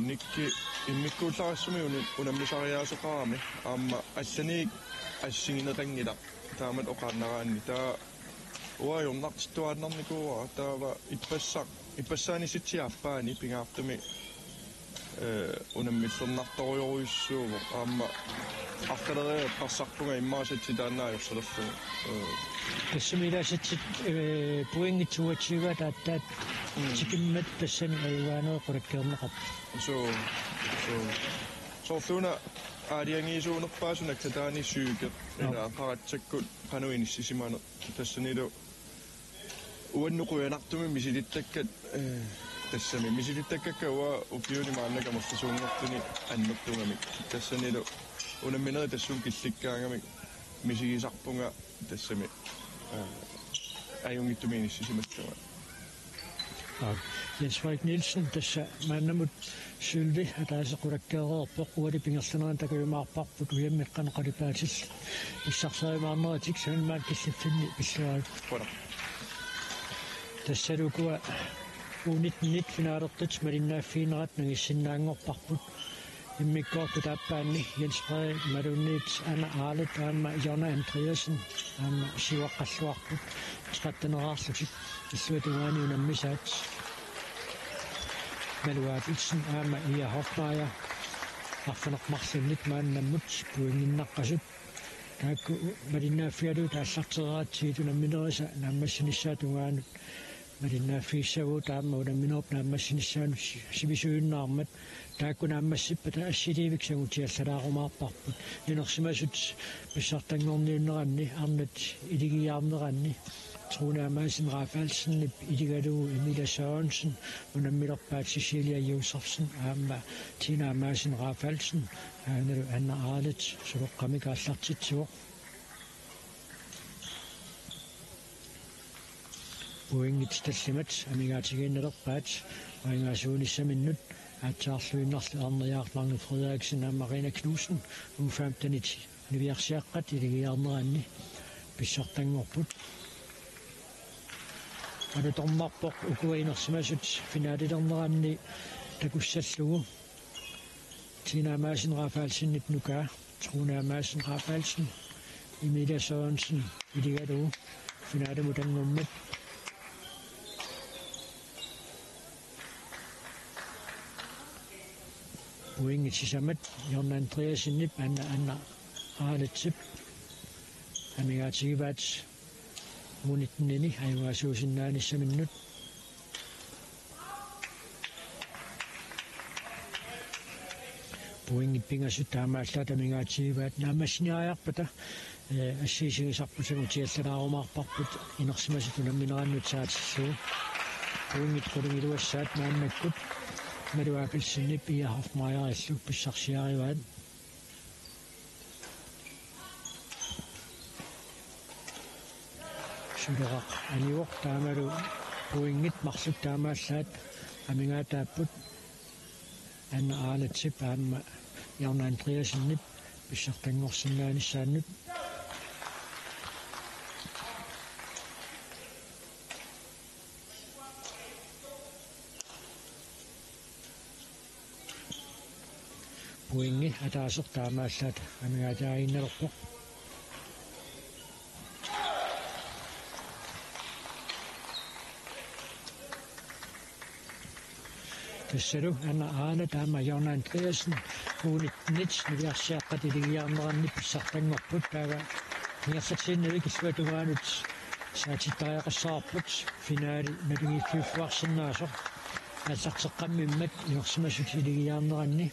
Nikki immikkuullarissumik uni-, unammisariaaseqarami aamma allaniit assigineqanngilaq taamatut oqaannaraanni. Taava uanga ajornartittuaannarnikuuara, taava ippassaq, ippassaani sitsi aappaani pingaartumik, eh, unammillernartorujorujussuuvoq, aamma arlaleriartarsarpunga immaqa sitsi taanna ajorsalerlugu. Eh. Tassami ila sitsit, eh, pointit toogtyve aatsaat tikimmat tassani ajugaanerit qulakkeerneqarput. Suu, suu. Soorluuna aalajangiisuunerpaasut naggataani psyke, ila qaratsakkut qanoq inissisimaneq. Tassanilu uannut qujanartumik misilittakkat, eh, tassami misilittakkakka uanga ukiuni maannakkut amerlasuunngortuni annertugamik. Tassanilu unamminerit tassunga killikkaangamik misigisarpunga tassami, eh, ajunngitsumik inissisimallugu. Aa, Jens Frederik Nielsen, tassa maannamut sølvi ataaseq qulakkeereerpoq, uali ingerlanerani takujumaarparput ujammik qanoq qalipaatillit pissarsiarimaarneratik, sanimaat killiffinni pillugit. Qujanaq. Tassalu ukua U nitten-it finalertut malinnaaffiginerat nangissinnaanngorparput. Immikkoortut aappaanni Jens Brede imaluunniit Anna Arlet aamma Jonna Andreasen aamma siuaqqalluarput tretten-eraarlutik, illuatungaani unammisaat Malu Abelsen aamma Ia Hoffmeier arfineq-marlunnit maannammut pointinnaqqasut. Taakku malinnaaffigalugit aallartereeratsigit unamminerisa naammassinissaata tungaanut malinnaaffigissavagut, aamma unamminerup naammassinissaanut si-, sivisuinnarmat. Taakku naammassippata assiliivik sangutiallalaarumaarparput. Inersimasut pissartanngorniunneranni, arnat iligiiaarneranni, Trune Amassen Rafaelsenip iligalugu Emilia Sørensen unammilerpaat, Cecilia Josefsen aamma Tina Amassen Rafaelsen, aanalu Anna Arlet suloqqamik aallartitsivoq. Pointit tallimat amigaatigiinnalerpaat aningaasaqarnissaminnut, aatsaarluinnarli Arne Jakob Lange Frederiksen aamma Marina Knudsen U femten-it niviarsiaqqat iligiiaarneranni pissartanngorput. Alutornarpoq ukua inersimasut finalilerneranni takussallugu. Tina Madsen Rafaelsenip nukaa, Truna Madsen Rafaelsen, Emilia Sørensen iligalugu finalimut anngummat. Pointit sisamat Jørgen Andreassenip Anna Anna Aalatsip amigaatigivaat U nitten-ini ajugaasuusinnaanissaminnut. Pointit pingasut taamaallaat amigaatigivaat, naammassiniariarpata, eh, assiisigisarput sangutiallalaarumaarparput inersimasut unamminerannut saatillugu. Pointit qulingiluassaat maannakkut Malu Abelsenip Pia Hoffmeierillu pissarsiarivaat. Suleraq anivoq taamalu pointit marluk taamaallaat amigaataapput Anna Aalatsip aamma Jørgen Andreassenip pissartanngorsinnaanissaannut. Pointit ataaseq taamaallaat amigaataaginnalerpoq. Tassalu Anna Aala taama Jørgen Andreassen U nitten-it niviarsiaqqat iligiarneranni pissartanngorput, taava ingerlatiinnavik illuatungaanut saatittariaqassavarput finali naligiiffiuffiarsinnaasoq aallarteqqammimmat inersimasut iligiarneranni.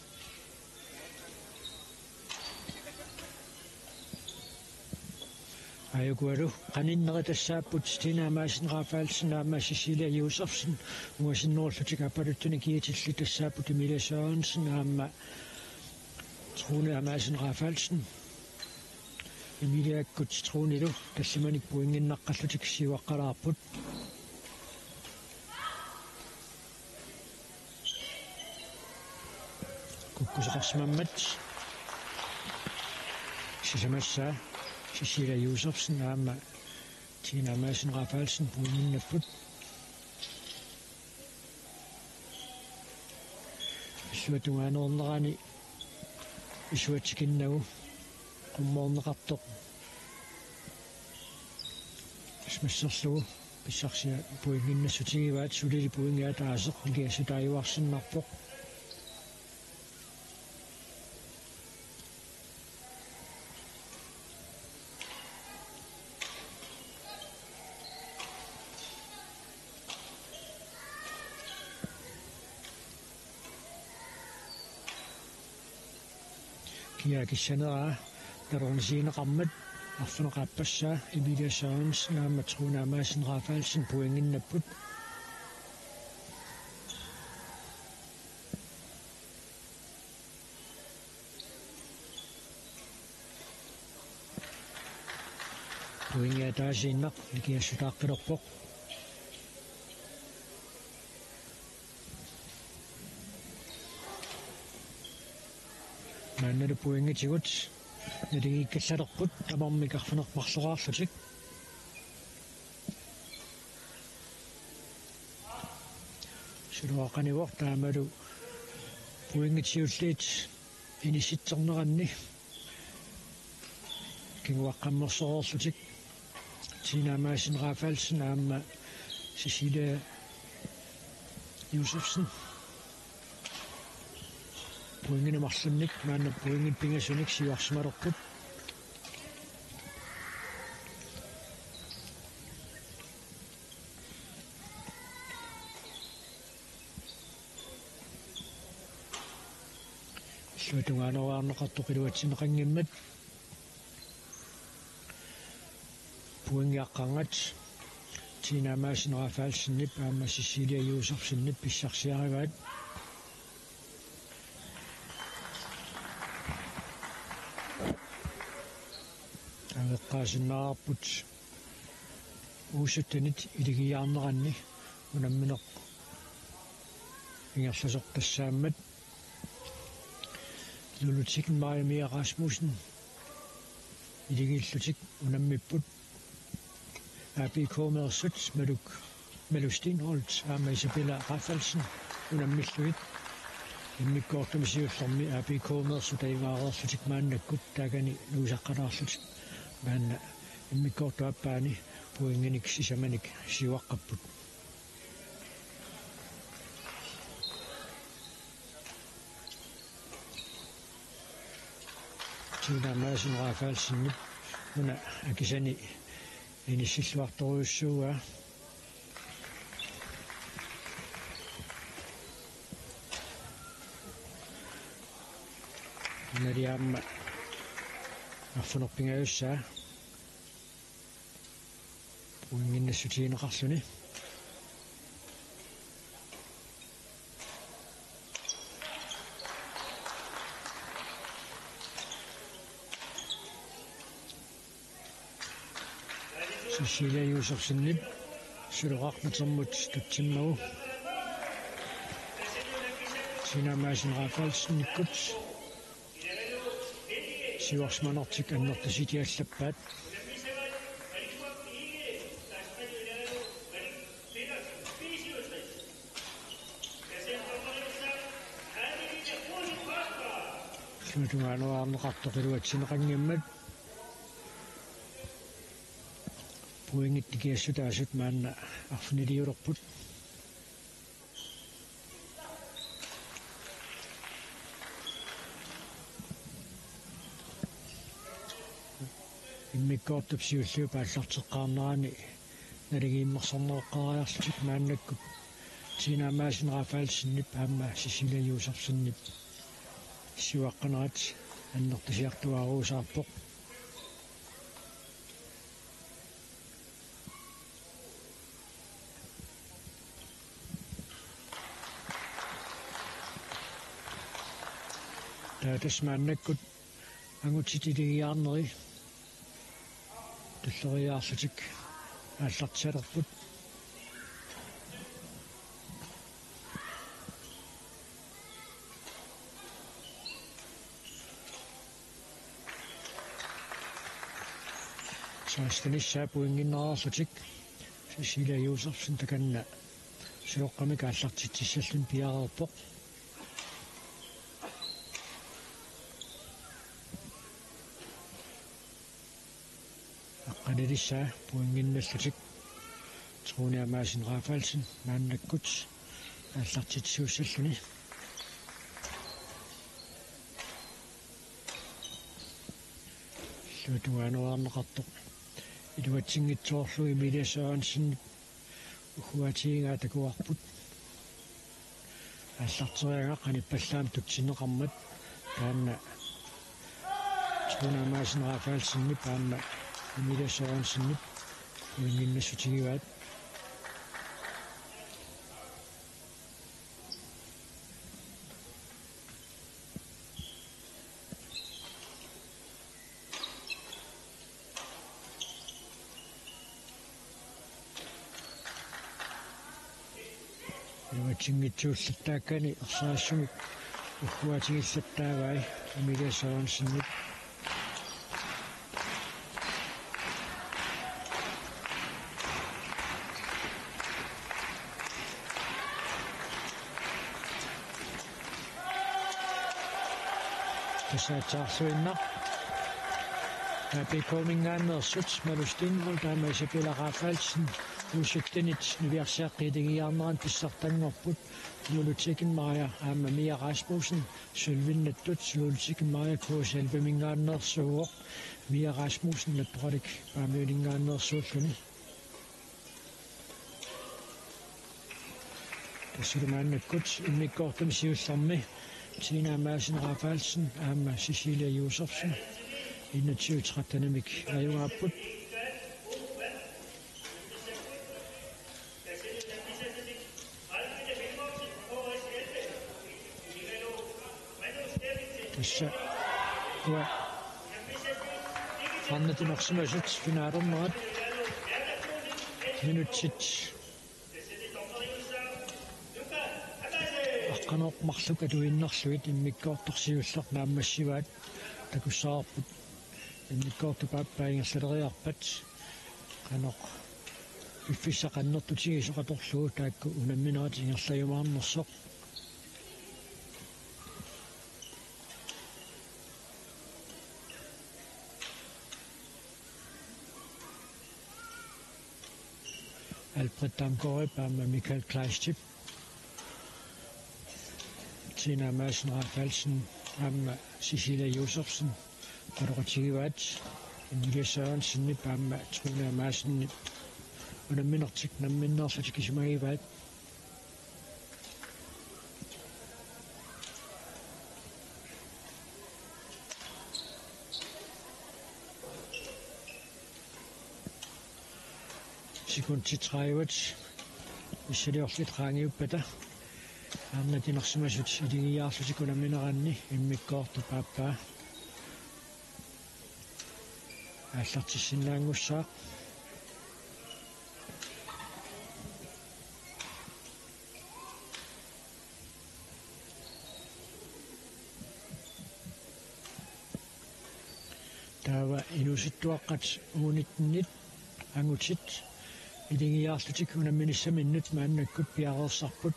Ajukualu qaninnerit tassaapput Tina Madsen Rafaelsen aamma Cecilia Josefsen, ungasinnerullutik aappaluttunik kiitillit tassaapput Emilia Sørensen aamma Truna Madsen Rafaelsen. Emiliakkut Trunilu tallimanik pointinnaqqallutik siuaqqalaarput. Kukkusoqarsimammat sisamassaa Cecilia Josefsen aamma Tina Madsen Rafaelsen pointinnapput. Illuatungaanernerani isuatsikinnagu qummoorneqartoq. Smasserlugu pissarsiat pointinnassutigivaat, sulili pointit ataaseq nikiassutaajuarsinnarpoq. Kia kissaneraa nalornisiineqarmat arfineq-aappassaa Emilia Sørensen aamma Truna Madsen Rafaelsen pointinnapput. Pointit ataasiinnaq nikiassutaaqqilerpoq. Maannalu pointitigut naligiikkallalerput tamarmik arfineq-marloraarlutik. Suleraq anivoq taamalu pointit siulliit inissitserneranni kinguaqqammersoreerlutik Tina Madsen Rafaelsen aamma Cecilia Josefsen. Pointinik marlunnik maanna pointit pingasunik siuarsimalerput. Illuatungaaneruarneqartoq iluatsinneqanngimmat. Pointit aqqarngat Tina Madsen Rafaelsenip aamma Cecilia Josefsenip pissarsiarivaat. Aamma eqqaasinnaavarput U syttenit iligiarneranni unammineq ingerlasoq tassaammat. Lulutik Maja Mia Rasmussen iligiillutik unammipput. A B K-meersut Maluk Malu Steenholdt aamma Isabella Rafaelsen unammillugit. Immikkoortumi siullermi A B K-meersut taivaarerlutik maannakkut taakani nuusaqqalaarlutik. Maanna immikkoortup aappaani pointinik sisamanik siuaqqapput. Tina Madsen Rafaelsenip una akisani inissilluartorujussuuaa. Naliamma arfunerpingajussaa. Uinginnassutigineqarluni. Cecilia Josefsenip suloqarnermut tutsimmagu. Tina Madsen Rafaelsenikkut siuarsimanertik annertusitiallappaat. Tungaanut arneqartoq iluatsinneqanngimmat. Pointit nikiassutaasut maanna arfiniliulerput. Immikkoortup siulliup aallarteqqaarnerani naligiimmersarneqariarlutik maannakkut Tina Madsen Rafaelsenip aamma Cecilia Josefsenip siuaqqanerat annertusiartuaaruusaarpoq. Taava tassa maannakkut angutit iligiarneri tulleriiaarlutik aallartialerput. Sekstenissaa pointinnarlutik Cecilia Josefsen takanna suloqqamik aallartitsissalluni piareerpoq. Aqqanilissaa pointinnarlutik Tronia Madsen Rafaelsen maannakkut aallartitsisussalluni. Illuatungaanut arneqartoq iluatsinngitsoorlugu Emilia Sørensen ugguatigigaa takuarput. Aallarteriaraa qanippallaamik tutsinneqarmat taanna Tronia Madsen Rafaelsenip aamma Emilia Sørensenip uinginnassutigivaat. Iluatsinngitsuullattaakkanik ersarissumik ugguatigillattaavai Emilia Sørensenip. Tassa aatsaarluinnaq A B K-minngaanneersut Malu Steenholdt aamma Isabella Rafaelsen U syttenit niviarsiaqqat iligiarneranni pissartanngorput. Lulu Tikken Maja aamma Mia Rasmussen sølvinnattut. Lulu Tikken Maja K S elleve-minngaanneersuuvoq. Mia Rasmussen Nattoralik Paamiuninngaanneersuulluni. Tassalu maannakkut immikkoortumi siullermi Tina Madsen Rafaelsen aamma Cecilia Josefsen enogtyve tretten-imik ajugaapput. Tassa uanga arnat inersimasut finaalernerat minutsit aqqaneq-marluk atuinnarlugit immikkoortoq siulleq naammassivaat takussavarput. Immikkoortup aappaa ingerlaleriarpat qanoq Piffissaq annertutigisoq atorlugu taakku unamminerat ingerlajumaarnersoq. Alfred Damgaardip aamma Michael Kleistip, Tina Madsen Rafaelsen aamma Cecilia Josefsen qaloqatigivaat, Emilie Sørensenip aamma Truna Madsenip unamminertik namminneerlutik isumagivaat. Sekundit tredive. Missiliorlutik qaangiuppata arnat inersimasut iligiiaarlutik unammineranni immikkoortut paappaa aallartissinnaanngussaaq. Taava inuusuttuaqqat U nitten-it angutit iligiiaarlutik unamminissaminnut maannakkut piareersarput.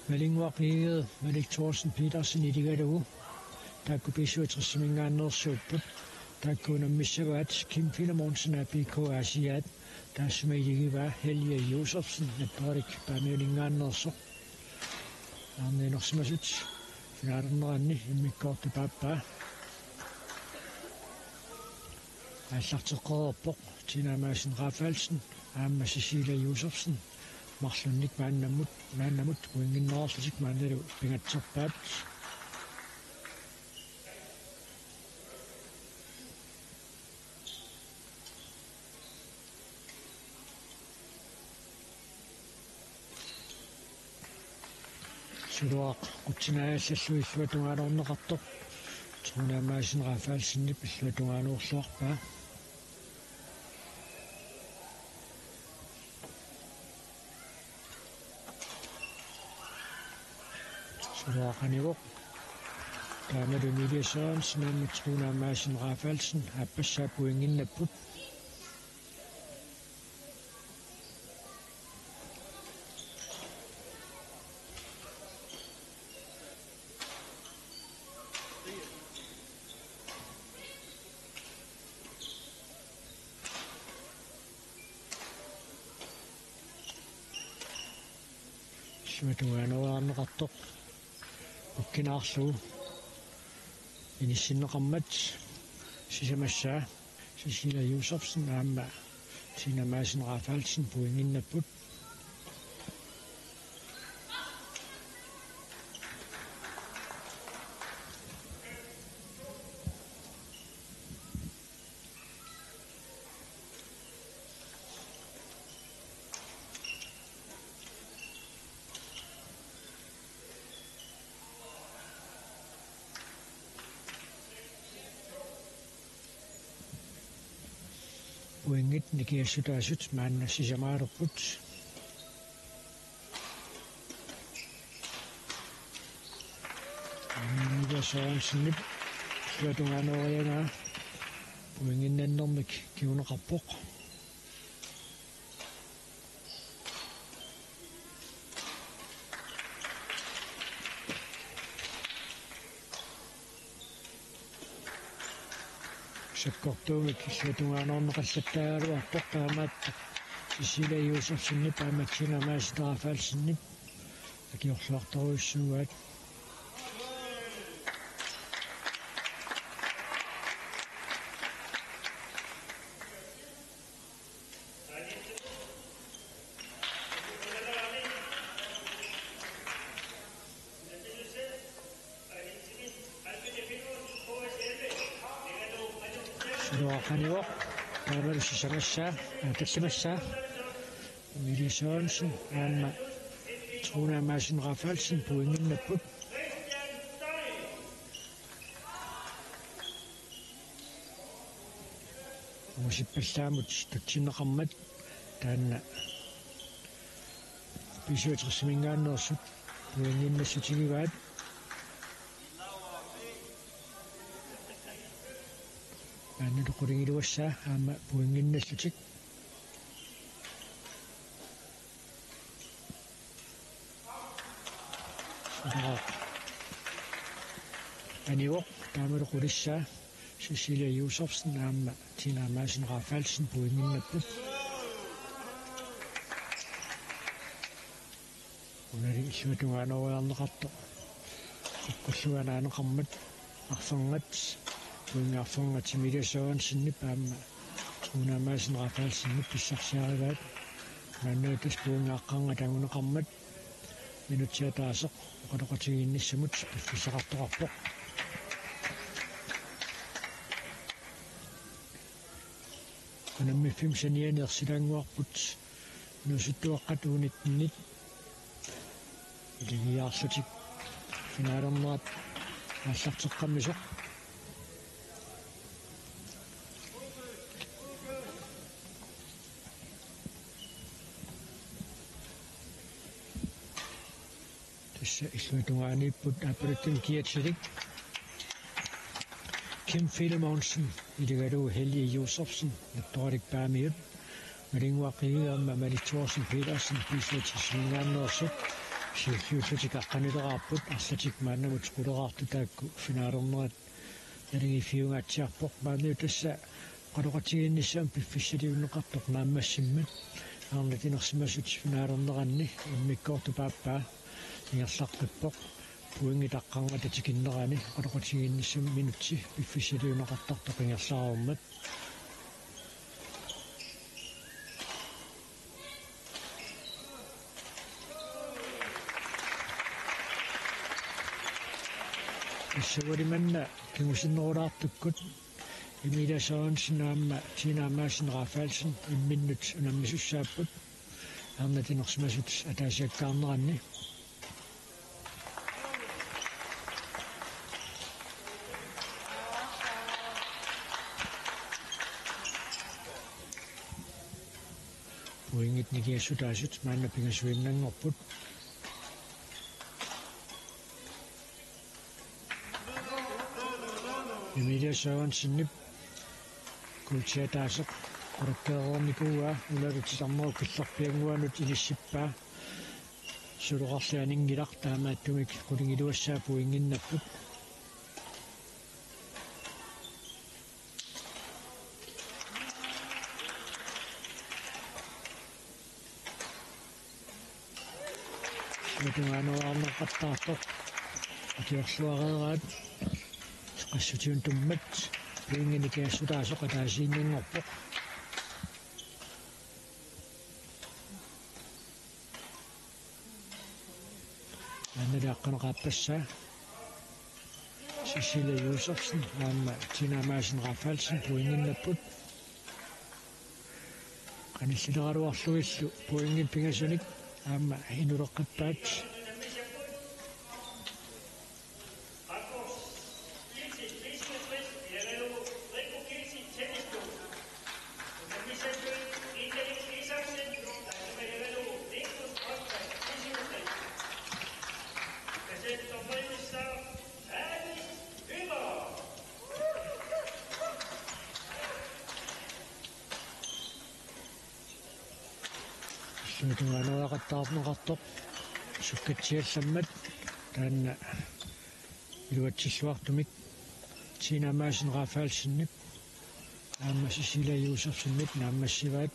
Malinnguaq Egede, Malik Thorsen Petersen iligalugu taakku B syvogtres-iminngaanneersuupput. Taakku unammissavaat Kim Filemonsen A P K Aasiaat, taassuma iligivaa Helge Josefsen Napperalik Paamiuninngaanneersoq. Arnat inersimasut finaalerneranni immikkoortut paappaa aallarteqqereerpoq. Tina Madsen Rafaelsen aamma Cecilia Josefsen marlunnik maannamut, maannamut pointinneerlutik maannalu pingatserpaat. Suluaq qutsinaajallallu illuatungaanoorneqartoq. Truna Madsen Rafaelsenip illuatungaanoorluarpaa. Suluaq qanivoq. Taamalu Emilie Sørensen aamma Truna Madsen Rafaelsen aappassaa pointinnapput. Illuatungaanooriarneqartoq. Ukkinaarlugu inissinneqarmat sisamassaa Cecilia Josefsen aamma Tina Madsen Rafaelsen pointinnapput. Pointit nikingassutaasut maanna sisamaalerput. Emilie Sørensenip illuatungaanooriaraa pointinnannermik kinguneqarpoq. Sakkortuumik illuatungaanoorneqallattaaluarpoq, taamaattoq Cecilia Josefsenip aamma Tina Madsen Rafaelsenip akiorluartorujussuugaat. Suluaq qanivoq, taavalu sisamassaa, aa, tallimassaa. Emilie Sørensen aamma Truna Madsen Rafaelsen pointinnapput. Uusippallaamut tatsinneqarmat taanna B syvogtres-iminngaanneersut pointinnassutigivaat. Maannalu qulingiluassaa aamma pointinnallutik. Anivoq taamalu qulissaa Cecilia Josefsen aamma Tina Madsen Rafaelsen pointinnapput. Unali illuatungaaneriarneqartoq. Kukkullugu anaaneqarmat arfernat. Pointit arfernat Emilia Sørensenip aamma Tina Madsen Rafaelsenip pissarsiarivaat. Maannakkut tassa pointit arfernat anguneqarmat. Minutsit ataaseq oqaloqatigiinnissamut piffissaqartoqarpoq. Unammiffimmi saniani ersilaannguarput inuusuttuaqqat U nitten-it. Iligiarlutik finalernerat aallarteqqammisoq. Tassa illuatungaaniipput aappaluttumik kiatsilik. Kim Filemonsen iligalugu Helge Josefsen, Nattoralik Paamiut. Malinguaq Egede aamma Malik Thorsen Petersen, B syvogtres-iminngaanneersut, siulliullutik aqqanileraarput, arlatik maannamut quleraartut taakku finalernerat naligiiffigingaatsiarpoq. Maannakkut tassa oqaloqatigiinnissamut piffissaliunneqartoq naammassimmat. Arnat inersimasut finalerneranni immikkoortut paappaa ingerlaqqippoq. Pointit arfernat tikinnerani oqaloqatigiinnissamut minutsit piffissaliunneqartartut ingerlareermat. Tassa ualimanna kingusinnerulaartukkut Emilia Sørensen aamma Tina Madsen Rafaelsen imminnut unammisussaapput arnat inersimasut ataasiakkaarneranni. Pointit nikingassutaasut maanna pingasuinnanngorput. Emilia Sørensenip kuultiataaseq qulakkeereernikuuaa, unalu titarnerup killerpiannguanut inissippaa. Suloqarli aninngilaq, taamaattumik qulingiluassaa pointinnapput. Illuatungaaneriarneqartartoq akiorluareeraat. Qassutigut tummat pointit nikingassutaasoq ataasiinnanngorpoq. Maanna aqqaneqaarpassaa Cecilia Josefsen aamma Tina Madsen Rafaelsen pointinnapput. Qanillileraluarlugillu pointit pingasunik aamma inuleqqippaat. Illuatungaaneriaqattaarneqartoq sukkatsiallammat taanna iluatsilluartumik Tina Madsen Rafaelsenip aamma Cecilia Josefsenip naammassivaat.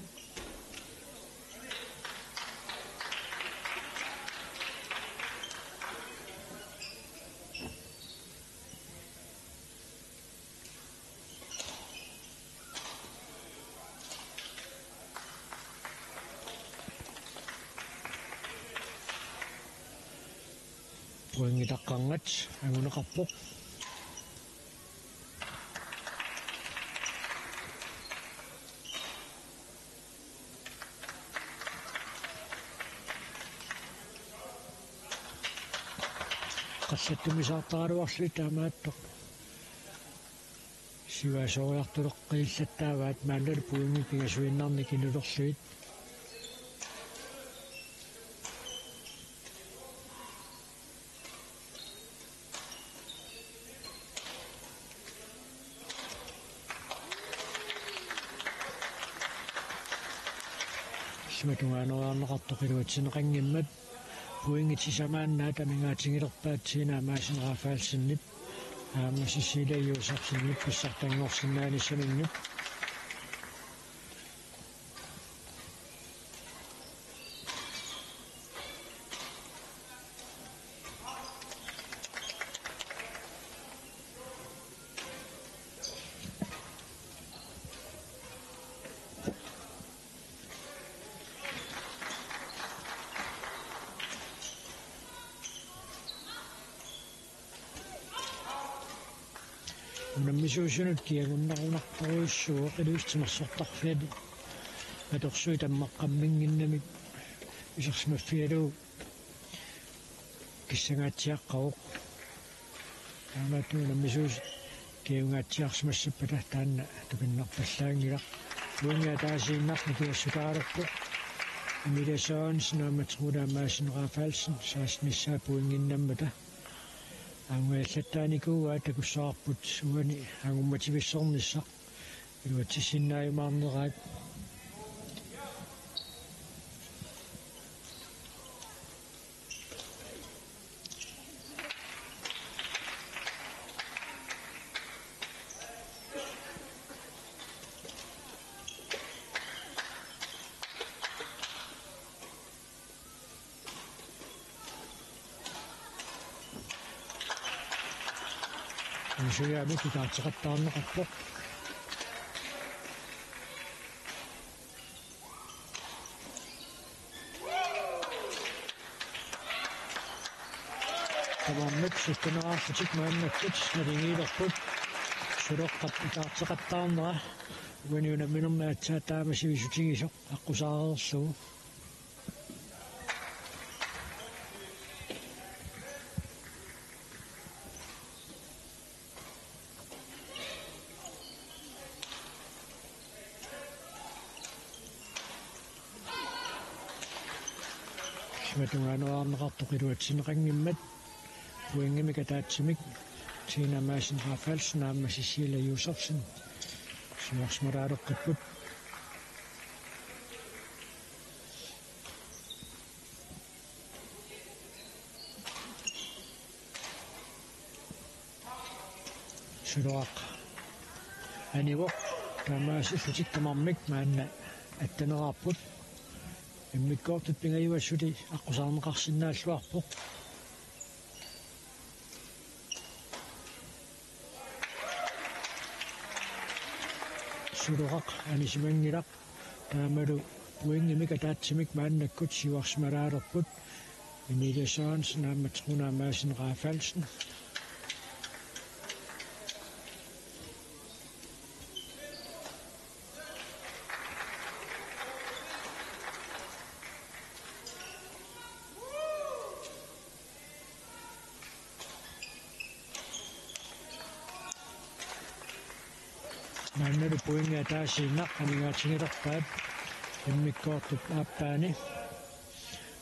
Pointit arfernat anguneqarpoq. Qallattumisaartaraluarlugit taamaattoq siuaasoriartuleqqiillattaavaat maannalu pointit pingasuinnarnik inulerlugit. Illuatungaaneriarneqartoq iluatsinneqanngimmat. Pointit sisamaannaat amigaatigilerpaat Tina Madsen Rafaelsenip aamma Cecilia Josefsenip pissartanngorsinnaanissaminnut. Unammisuusunut kiagunnarunartorujussuuvoq, Ilulissat Timersortarfiani atorsuit tammaqqamminnginnamik isersimaffigalugu kissangaatsiaqqavoq. Taamaattumik unammisuusut kiagungaatsiarsimassappata taanna tupinnarpallaanngilaq. Pointit ataasiinnaq nikingassutaalerpoq. Emilia Sørensen aamma Truna Madsen Rafaelsen saassussinissaat pointinnginnamik. Aamma allattaanikuuaat takussavarput uani angummativissornissaq iluatsissinnaajumaarneraat. Isujaami itaarteqattaarneqarpoq. Tamarmik syttenerarlutik maannakkut naligiilerput. Suloqqap itaarteqattaarnera uani unamminermi aatsaat taama sivisutigisoq aqqusaareerlugu. Simatungaanut aarneqartoq iluatsinneqanngimmat pointimik ataatsimik Tina Madsen Rafaelsen aamma Cecilia Josefsen siuarsimalaaleqqipput. Suloaq anivoq, taamaasillutik tamarmik maanna attaneraarput. Immikkoortut pingajuat suli aqqusaarneqarsinnaalluarpoq. Suloaq anisimanngilaq. Taamalu pointimik ataatsimik maannakkut siuarsimalaalerput. Emilie Sørensen aamma Truna Madsen Rafaelsen. Maannalu pointit ataasiinnaq amigaatigilerpaat immikkoortup aappaani.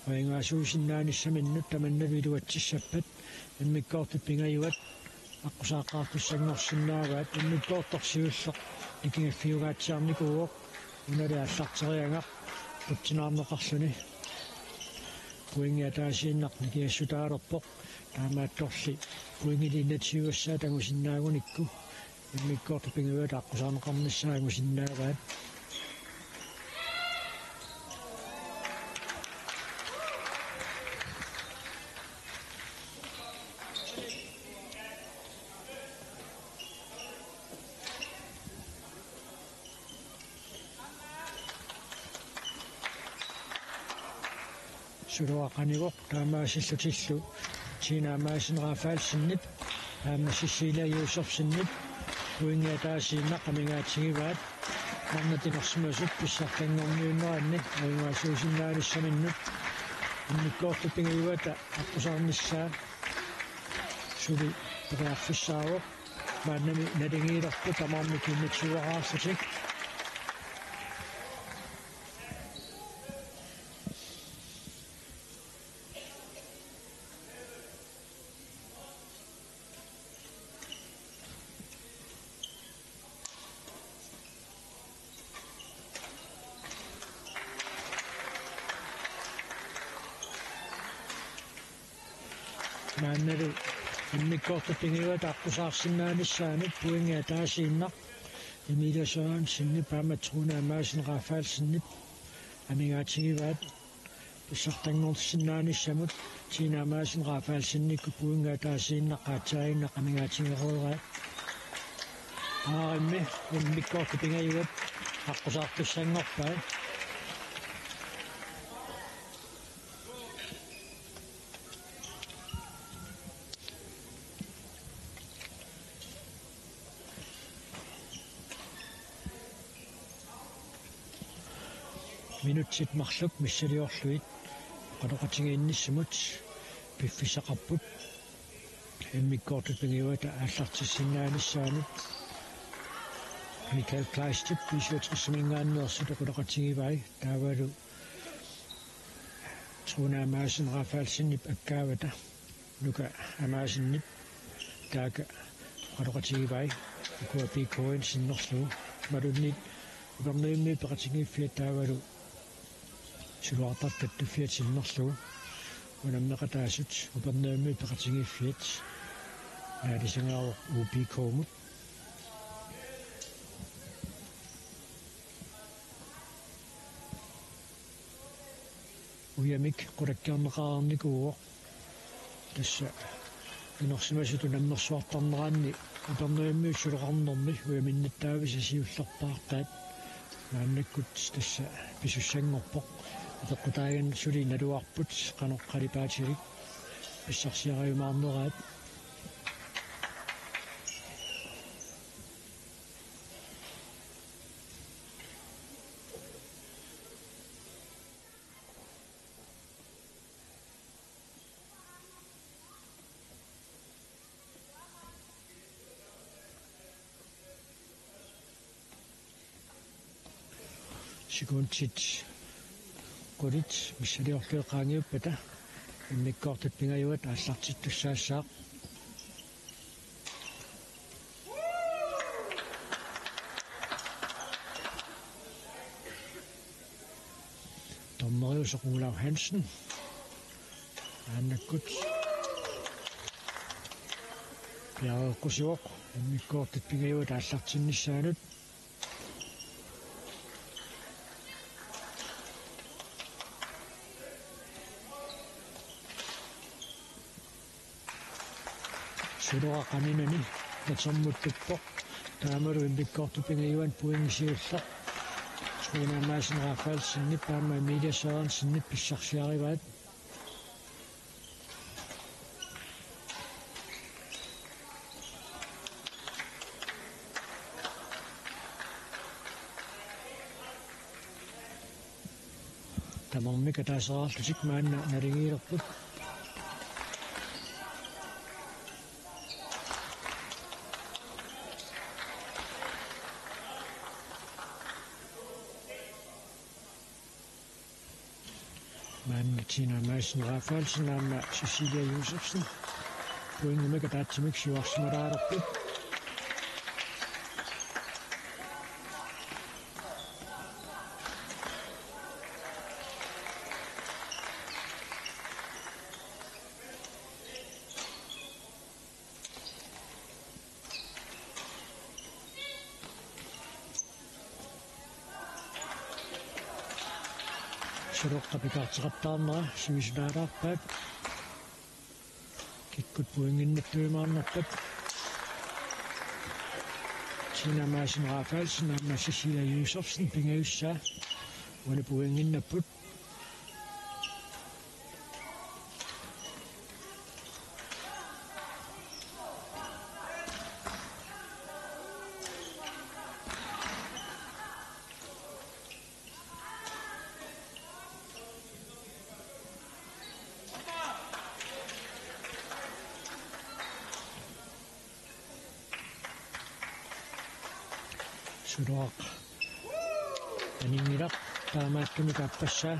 Ajugaasuusinnaanissaminnut tamannalu iluatsissappat immikkoortut pingajuat aqqusaaqqaartussanngorsinnaavaat. Immikkoortoq siulleq nikingaffigingaatsiarnikuuvoq. Unali aallarteriagaq qutsinaarneqarluni. Pointit ataasiinnaq nikingassutaalerpoq. Taamaattorli pointinik enogtyve-ssaat angusinnaagunikku immikkoortut pingajuat aqqusaarneqarnissaat angusinnaavaat. Suloaq anivoq, taamaasillutillu Tina Madsen Rafaelsenip aamma Cecilia Josefsenip pointit ataasiinnaq amigaatigivaat. Maanna timersimasut pissartanngorniunneranni ajugaasuusinnaanissaminnut immikkoortut pingajuata aqqusaarnissaa suli periarfissaavoq. Maannami naligiilerput tamarmik enogtyve-raarlutik. Maannalu immikkoortut pingajuat aqqusaarsinnaanissaanut pointi ataasiinnaq Emilia Sørensenip aamma Truna Madsen Rafaelsenip amigaatigivaat. Pissartanngorsinnaanissamut Tina Madsen Rafaelsenikkut pointi ataasiinnaq qaatsaaginnaq amigaatigereeraat. Aarimmi immikkoortut pingajuat aqqusaartussanngorpai. Minutsit marluk missiliorlugit oqaloqatigiinnissamut piffissaqarput immikkoortut pingajuata aallartissinnaanissaanut. Michael Kleistip B syvogtresiminngaanneersut oqaloqatigivai, taavalu Truna Madsen Rafaelsenip akkaavata Nuka Amasenip taakku oqaloqatigivai, ukua B K-mi sinnerlugu. Imaluunniit Upernavimmiut peqatigiiffiat taavalu Siluartap Kattuffiat sinnerlugu. Unammeqataasut Upernavimmiut peqatigiiffiat naalisagaavoq U B K-mut. Ujamik qulakkeerneqareernikuuvoq. Tassa inersimasutut unammersuartarneranni Upernavimmiut suleqarnermi ujaminnattaavisa siullerpaartaat maannakkut tassa pisussanngorpoq. Apeqqutaaginnaq suli naluarput qanoq qalipaatilik pissarsiariumaarneraat. Sekundit qulit missiliorlugit qaangiuppata immikkoortut pingajuat aallartittussaassaaq. Dommeriusoq Olav Hansen. Maannakkut piareeqqusivoq immikkoortut pingajuat aallartinnissaanut. Suloraaq aninani natermuttuppoq. Taamalu immikkoortut pingajuanni pointi siulleq Truna Madsen Rafaelsenip aamma Emilia Sørensenip pissarsiarivaat. Tamarmik ataaseqarlutik maanna naligiilerput. Maanna Tina Madsen Rafaelsen aamma Cecilia Josefsen pointimik ataatsimik siuarsimalaarput. Suloraaq pikaarteqattaarnera sivisulaalaarpaat. Kikkut pointinnattuimaarnerpat. Tina Madsen Rafaelsen aamma Cecilia Josefsen pingajussaat uani pointinnapput. Suloraaq aninngilaq, taamaattumik aappassaa